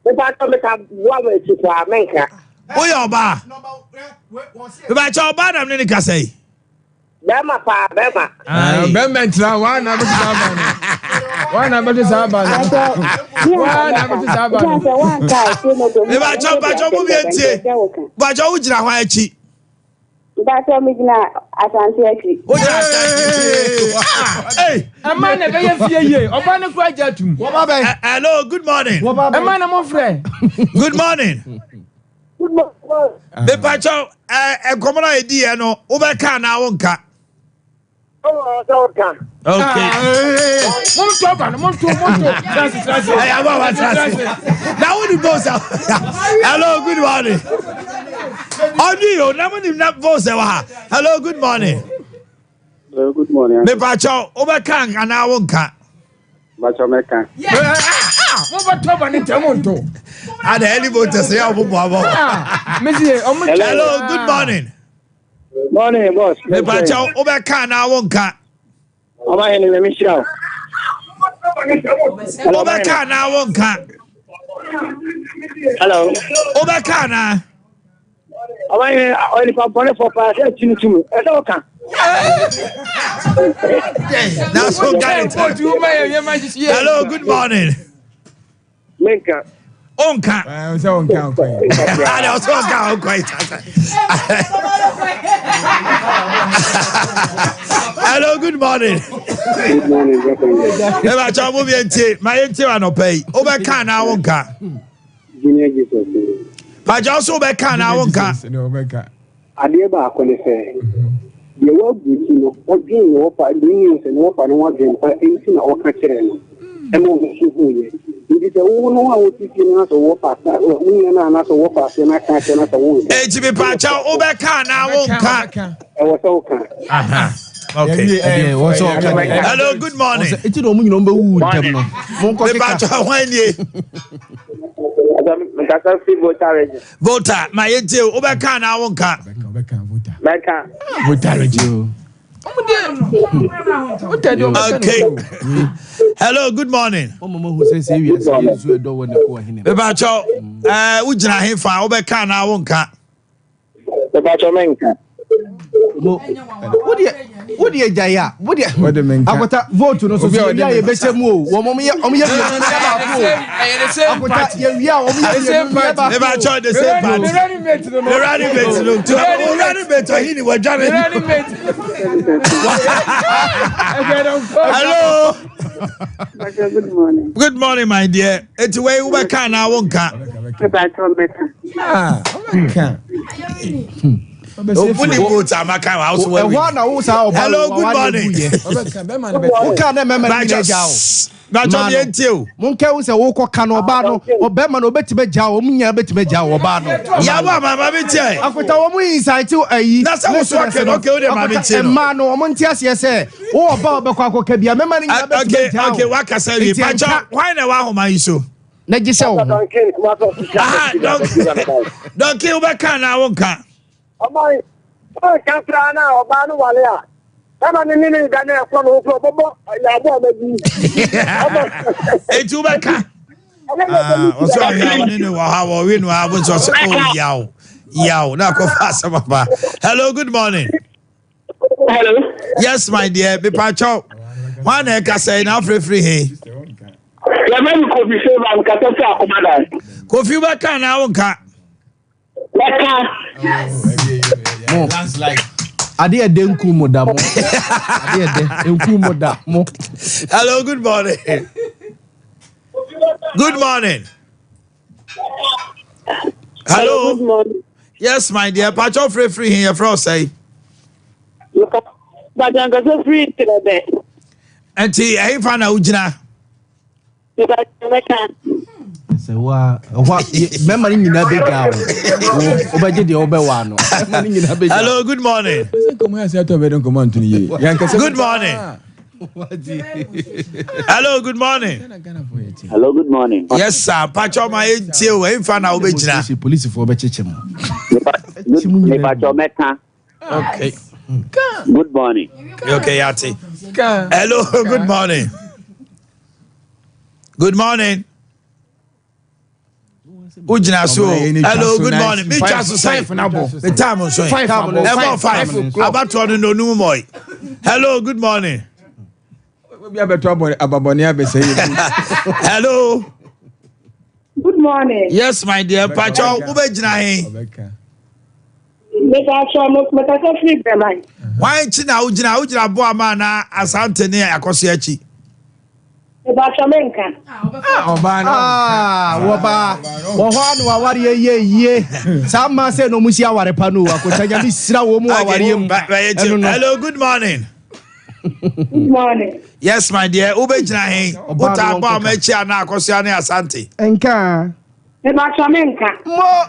[SPEAKER 9] Me pacho me ta wa me chi pa menka.
[SPEAKER 3] Woyɛ ɔbaa? Mebakyɛ ɔbaa na mene ne kasa yi.
[SPEAKER 9] Bɛrima paa bɛrima.
[SPEAKER 7] Bɛrima ntina waa na abɛte saa ba no. Waa na abɛte saa ba no. Waa na abɛte saa ba no.
[SPEAKER 3] Mebakyɛ mebakyɛ mo bi ntie. Mebakyɛ wo gyina hɔ akyi.
[SPEAKER 11] Mebakyɛ me gyina Asante akyi.
[SPEAKER 3] Wo gyina Asante akyi.
[SPEAKER 7] Ɛma na ɛbɛyɛ fie yie. Ɔba no kura gya tum.
[SPEAKER 3] Hello, good morning.
[SPEAKER 7] Ɛma na mo frɛ.
[SPEAKER 3] Good morning. Mepakyɛw, nkɔmmɔ no a yɛdiiɛ no, wobɛka anaa wonka? Okay.
[SPEAKER 7] Monto aba no, monto, monto. Trase, trase.
[SPEAKER 3] Ɛyɛ aba wa trase. Na wo ni boss. Hello, good morning. Ɔdi o, na mo ni na boss ɛwɔ ha. Hello, good morning.
[SPEAKER 9] Hello, good morning.
[SPEAKER 3] Mepakyɛw, wobɛka anaa wonka?
[SPEAKER 9] Bàtchɔ mɛka.
[SPEAKER 7] Mo bɛ tɔ ba ne tɛ mo nto.
[SPEAKER 3] Ada ɛni bò tẹsán yà ɔmo bɔ abɔ.
[SPEAKER 7] Mesi ye ɔmo.
[SPEAKER 3] Hello, good morning.
[SPEAKER 9] Morning, boss.
[SPEAKER 3] Mepakyɛw, wobɛka anaa wonka?
[SPEAKER 9] Ɔba yɛn ni mi hyira o.
[SPEAKER 3] Wobɛka anaa wonka?
[SPEAKER 9] Hello.
[SPEAKER 3] Wobɛka anaa?
[SPEAKER 9] Ɔba yɛn ɔyɛ nipa bɔnɛ fɔ paa sɛ ɛti ni tumi ɛsɛ ɔka.
[SPEAKER 3] That's what got it. Hello, good morning.
[SPEAKER 9] Menka.
[SPEAKER 3] Onka.
[SPEAKER 7] Sɛ onka nkɔ yi.
[SPEAKER 3] Ada ɔsɛ ɔnka ɔnkɔ yi. Hello, good morning.
[SPEAKER 9] Good morning, brother.
[SPEAKER 3] Ẹ bá kyɛw mo bi ntie, ma yɛ ntie wa nɔpɛ yi. Wobɛka anaa wonka?
[SPEAKER 9] Junior Jesus.
[SPEAKER 3] Pàjọ́ nso wobɛka anaa wonka?
[SPEAKER 9] Adeɛ baako ne sɛ, deɛ wabu ti no, ɔdwen ne wɔfa, deɛ nim sɛ ne wɔfa no ho adwen pa nti na ɔka kyerɛ no. Ɛma ɔno nso huiɛ. Nti sɛ wo no a wote fie no na sɛ wɔfa asa, wo nua no a na sɛ wɔfa aseɛ no aka akyerɛ no sɛ wonka.
[SPEAKER 3] Enti mepaakyɛw wobɛka anaa wonka?
[SPEAKER 9] Ɛwɔ sɛ woka.
[SPEAKER 3] Aha. Okay. Hello, good morning.
[SPEAKER 6] Eti na ɔmo nyina ɔmo bɛwu ntɛm no. Monkɔ keka.
[SPEAKER 3] Mepaakyɛw hwan nie?
[SPEAKER 10] Nkasa fi Volta region.
[SPEAKER 3] Volta, ma yɛntie o, wobɛka anaa wonka?
[SPEAKER 10] Mɛka.
[SPEAKER 7] Volta region.
[SPEAKER 3] Okay. Hello, good morning. Mepakyɛw, wogyina he fa wobɛka anaa wonka?
[SPEAKER 9] Mepakyɛw menka.
[SPEAKER 6] Wodeɛ gyae a wodeɛ akota vote no so so yɛwia yɛbɛhyɛ mu o wɔn wɔn yɛ wɔn yɛ mmienu yɛ baako o akota yɛwia wɔn yɛ mmienu yɛ baako o.
[SPEAKER 3] Mepakyɛw the same party. The running mate no. The running mate no. To o running mate ɔhi ni wɔdwane.
[SPEAKER 7] Running mate.
[SPEAKER 3] Hello.
[SPEAKER 11] Good morning.
[SPEAKER 3] Good morning, my dear. Eti wei wobɛka anaa wonka?
[SPEAKER 11] Mepakyɛw mɛka.
[SPEAKER 7] Ah, wobɛka.
[SPEAKER 3] Woni vote a maka wa wo so wa
[SPEAKER 6] Ɛhɔ a na wo saa ɔba
[SPEAKER 3] Hello, good morning.
[SPEAKER 6] Woka na mɛma no nyina gya wo.
[SPEAKER 3] Bàtchɔ mi ntie o.
[SPEAKER 6] Monkɛ wo sɛ wokɔ ka no ɔbaa no ɔbɛrima no ɔbɛtumi agya wo ɔmo nyinaa bɛtumi agya wo ɔbaa no.
[SPEAKER 3] Yawo a maama mi tie.
[SPEAKER 6] Akota wɔn insight ayi.
[SPEAKER 3] Na sɛ woso ɔkɛ no okay o de maame tie no.
[SPEAKER 6] Mmaa no wɔn nte aseɛ sɛ wo ɔbaa ɔbɛkɔ akɔka bia mɛma no nyinaa bɛtumi agya wo.
[SPEAKER 3] Okay wakasa wie. Bàtchɔ hwan na ɛwɔ ahoma yi so?
[SPEAKER 6] Na gye sɛ wo ho.
[SPEAKER 3] Aha Duncan wobɛka anaa wonka?
[SPEAKER 9] Ɔman ɔnka koraa na ɔbaa no wale a ɛma ne ne ne da na ɛkɔ no ho kora ɔbɛbɔ yɛabɔ ɔma bi.
[SPEAKER 3] Eti wobɛka? Ɔsɛ ɔhwɛ a ɔne ne wɔ ha wɔwe no a wosɛ ɔsɛ oh yaw yaw na akɔfa asɛm aba. Hello, good morning.
[SPEAKER 10] Hello.
[SPEAKER 3] Yes, my dear. Mepakyɛw. Hwan na ɛkasa yi na afirifiri he?
[SPEAKER 10] Yɛfrɛ me Kofi Silva, mekasa fi Akomadan.
[SPEAKER 3] Kofi wobɛka anaa wonka?
[SPEAKER 10] Mɛka.
[SPEAKER 6] Mo. Ade ɛdɛ nku mo da mo. Ade ɛdɛ nku mo da mo.
[SPEAKER 3] Hello, good morning. Good morning. Hello.
[SPEAKER 11] Good morning.
[SPEAKER 3] Yes, my dear. Pacho free free here from say.
[SPEAKER 11] Bàjẹ́ nkasa firi Tẹ̀lẹ̀bẹ̀.
[SPEAKER 3] Nti ɛyin fa na wogyina.
[SPEAKER 11] Bàjẹ́ mẹ́ka.
[SPEAKER 6] Sɛ wa ɛhɔ a mɛma no nyinaa bɛgya wo wobɛgye deɛ wobɛwa no mɛma no nyinaa bɛgya.
[SPEAKER 3] Hello, good morning. Good morning. Hello, good morning.
[SPEAKER 9] Hello, good morning.
[SPEAKER 3] Yes, sir. Pacho ma etie o, ɛyin na wobɛgyina.
[SPEAKER 6] Polisifoɔ bɛkyekyɛ mu.
[SPEAKER 9] Mepacho mɛka.
[SPEAKER 3] Okay.
[SPEAKER 9] Good morning.
[SPEAKER 3] Okay, Yati. Hello, good morning. Good morning. Wogyina so o. Hello, good morning. Mi twa so sɛn? Mi time nso yi. Ɛbɔ 5. Abatoɔ no na onum mɔyi. Hello, good morning.
[SPEAKER 7] Obi abɛto ababɔne abɛsɛ yɛ.
[SPEAKER 3] Hello.
[SPEAKER 11] Good morning.
[SPEAKER 3] Yes, my dear. Pacho, wobɛgyina he?
[SPEAKER 11] Mepacho, mekasa firi Breman.
[SPEAKER 3] Wan akyi na wogyina? Wogyina Boama anaa Asante ne Akɔso akyi?
[SPEAKER 11] Mepacho, menka.
[SPEAKER 7] Ɔbaa no.
[SPEAKER 6] Ah, wɔbaa wɔ hɔ a na wawareɛ yɛ yie saa mmaa sɛ na ɔmo si aware pa no o akota Nyame hyira wɔ mu awareɛ mu ɛno no.
[SPEAKER 3] Hello, good morning.
[SPEAKER 11] Good morning.
[SPEAKER 3] Yes, my dear. Wobɛgyina he? Wotaa Boama akyi anaa Akɔso ne Asante?
[SPEAKER 6] Nka.
[SPEAKER 11] Mepacho, menka.
[SPEAKER 6] Mo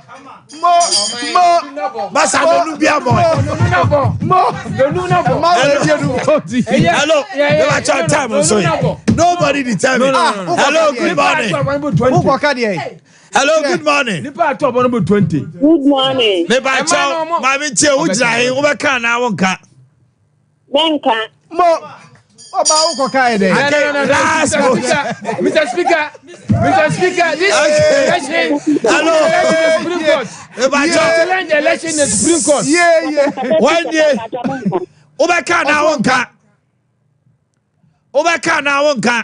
[SPEAKER 6] mo mo.
[SPEAKER 3] Masa nonu bi abɔ.
[SPEAKER 6] Mo mo.
[SPEAKER 3] Hello. Mepacho, time nso yi. Nobody determine. Hello, good morning.
[SPEAKER 6] Wokɔka deɛ.
[SPEAKER 3] Hello, good morning.
[SPEAKER 7] Nipa ato ɔbɔ no bɔ 20.
[SPEAKER 11] Good morning.
[SPEAKER 3] Mepacho, maame tie, wogyina he? Wobɛka anaa wonka?
[SPEAKER 11] Menka.
[SPEAKER 6] Mo ɔbaa wokɔka yɛ dɛ.
[SPEAKER 3] Okay, last vote.
[SPEAKER 7] Mr. Speaker, Mr. Speaker, this election,
[SPEAKER 3] Hello.
[SPEAKER 7] election in the Supreme Court.
[SPEAKER 3] Mepacho.
[SPEAKER 7] Challenge the election in the Supreme Court.
[SPEAKER 6] Yeah, yeah.
[SPEAKER 3] One day. Wobɛka anaa wonka? Wobɛka anaa wonka?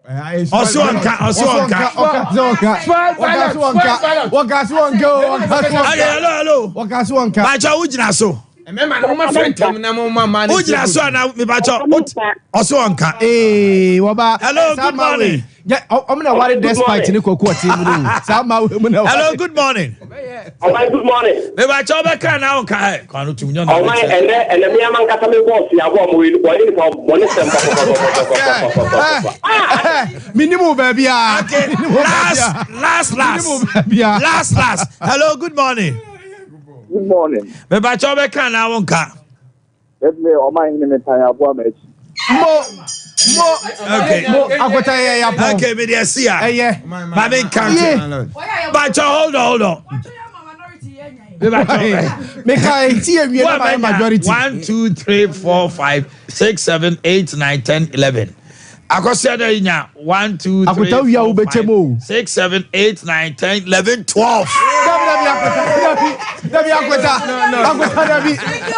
[SPEAKER 3] Ɔse ɔnka, ɔse ɔnka.
[SPEAKER 6] Ɔka so ɔnka. Ɔka so ɔnka o. Ɔka so ɔnka.
[SPEAKER 3] Okay, hello, hello.
[SPEAKER 6] Ɔka so ɔnka.
[SPEAKER 3] Mepacho, wogyina so.
[SPEAKER 7] Mmarima no, moma frɛ ntɛm na moma mmaa no.
[SPEAKER 3] Wogyina so anaa mepacho? Ɔse ɔnka.
[SPEAKER 6] Ee, wɔba.
[SPEAKER 3] Hello, good morning.
[SPEAKER 6] Ɔmo na ware despite ne kɔkɔ ɔte mu no. Saa mmaa wei mu na ware.
[SPEAKER 3] Hello, good morning.
[SPEAKER 10] Ɔman, good morning.
[SPEAKER 3] Mepacho, wobɛka anaa wonka? Ɛ, kwan no tum nyɛ na
[SPEAKER 10] Ɔman, ɛnɛ ɛnɛ mi ama nkasa mi bɔ ɔsi abɔ ɔmo yi wɔyɛ nipa bɔne sɛm pɔpɔpɔpɔpɔpɔpɔpɔ.
[SPEAKER 6] Minimu wo baabi a.
[SPEAKER 3] Okay, last, last, last.
[SPEAKER 6] Minimu wo baabi a.
[SPEAKER 3] Last, last. Hello, good morning.
[SPEAKER 10] Good morning.
[SPEAKER 3] Mepacho, wobɛka anaa wonka?
[SPEAKER 10] Ɛfɛ ɔman hene mi tan aboa ma akyi.
[SPEAKER 6] Mo mo
[SPEAKER 3] Okay.
[SPEAKER 6] mo akota yɛ ya pɔn.
[SPEAKER 3] Okay, me deɛ si a.
[SPEAKER 6] Ɛyɛ.
[SPEAKER 3] Maame nka nto. Mepacho, hold on, hold on. Mepacho.
[SPEAKER 6] Meka eti ewie na ma yɛ majority.
[SPEAKER 3] 1, 2, 3, 4, 5, 6, 7, 8, 9, 10, 11. Akɔsia na nya 1, 2, 3,
[SPEAKER 6] Akota wia
[SPEAKER 3] 4,
[SPEAKER 6] wobɛkyɛ mu o.
[SPEAKER 3] 5, 6, 7, 8, 9, 10, 11, 12.
[SPEAKER 6] Dabi dabi akota dabi dabi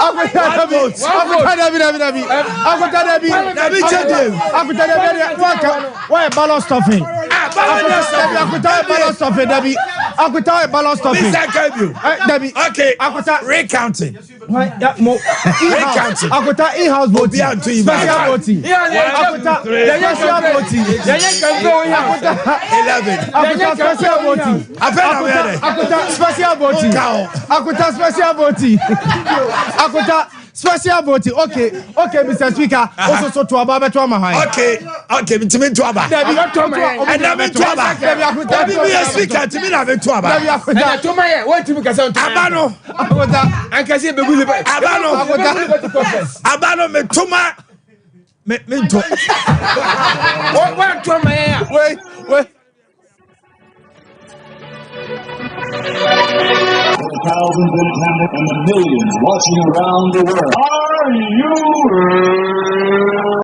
[SPEAKER 6] akota akota dabi akota dabi akota dabi dabi dabi akota dabi
[SPEAKER 3] Dabi kyɛ dem.
[SPEAKER 6] akota dabi dabi waka wɔyɛ ballot stuffing.
[SPEAKER 3] Ah, ballot
[SPEAKER 6] Akota
[SPEAKER 3] stuffing.
[SPEAKER 6] dabi akota yɛ ballot stuffing dabi akota yɛ ballot stuffing.
[SPEAKER 3] Mr. Kebio.
[SPEAKER 6] Dabi
[SPEAKER 3] Okay.
[SPEAKER 6] akota
[SPEAKER 3] Recounting.
[SPEAKER 6] ya mo
[SPEAKER 3] Recounting.
[SPEAKER 6] akota in-house voting
[SPEAKER 3] Obi anto yi
[SPEAKER 6] special
[SPEAKER 3] back.
[SPEAKER 6] voting akota special voting
[SPEAKER 7] Yɛnyɛ campaign wɔ here.
[SPEAKER 6] akota
[SPEAKER 3] 11.
[SPEAKER 6] akota special voting.
[SPEAKER 3] Afei na wɔyɛ dɛ.
[SPEAKER 6] Akota special voting.
[SPEAKER 3] Nka ho.
[SPEAKER 6] Akota special voting. Akota special voting. Okay, okay, Mr. Speaker. Oso so to aba beto ama hwan.
[SPEAKER 3] Okay, okay, ntumi nto aba.
[SPEAKER 6] Dabi
[SPEAKER 3] Ɛnna mi nto aba.
[SPEAKER 6] Dabi akota.
[SPEAKER 3] Dabi mi yɛ speaker, ntumi na mi nto aba.
[SPEAKER 6] Dabi
[SPEAKER 7] Ɛna
[SPEAKER 6] akota.
[SPEAKER 7] to ma yɛ, wɔntumi kasa nto ma yɛ.
[SPEAKER 3] Aba no,
[SPEAKER 6] Akota.
[SPEAKER 7] Ankasa yɛbɛgu liba.
[SPEAKER 3] Aba no.
[SPEAKER 7] Yɛbɛgu Liberty Conference.
[SPEAKER 3] aba no mi to ma mi mi nto.
[SPEAKER 7] Wɔnto ama yɛn a.
[SPEAKER 6] Wait, wait.
[SPEAKER 12] Thousands in attendance and the millions watching around the world. Are you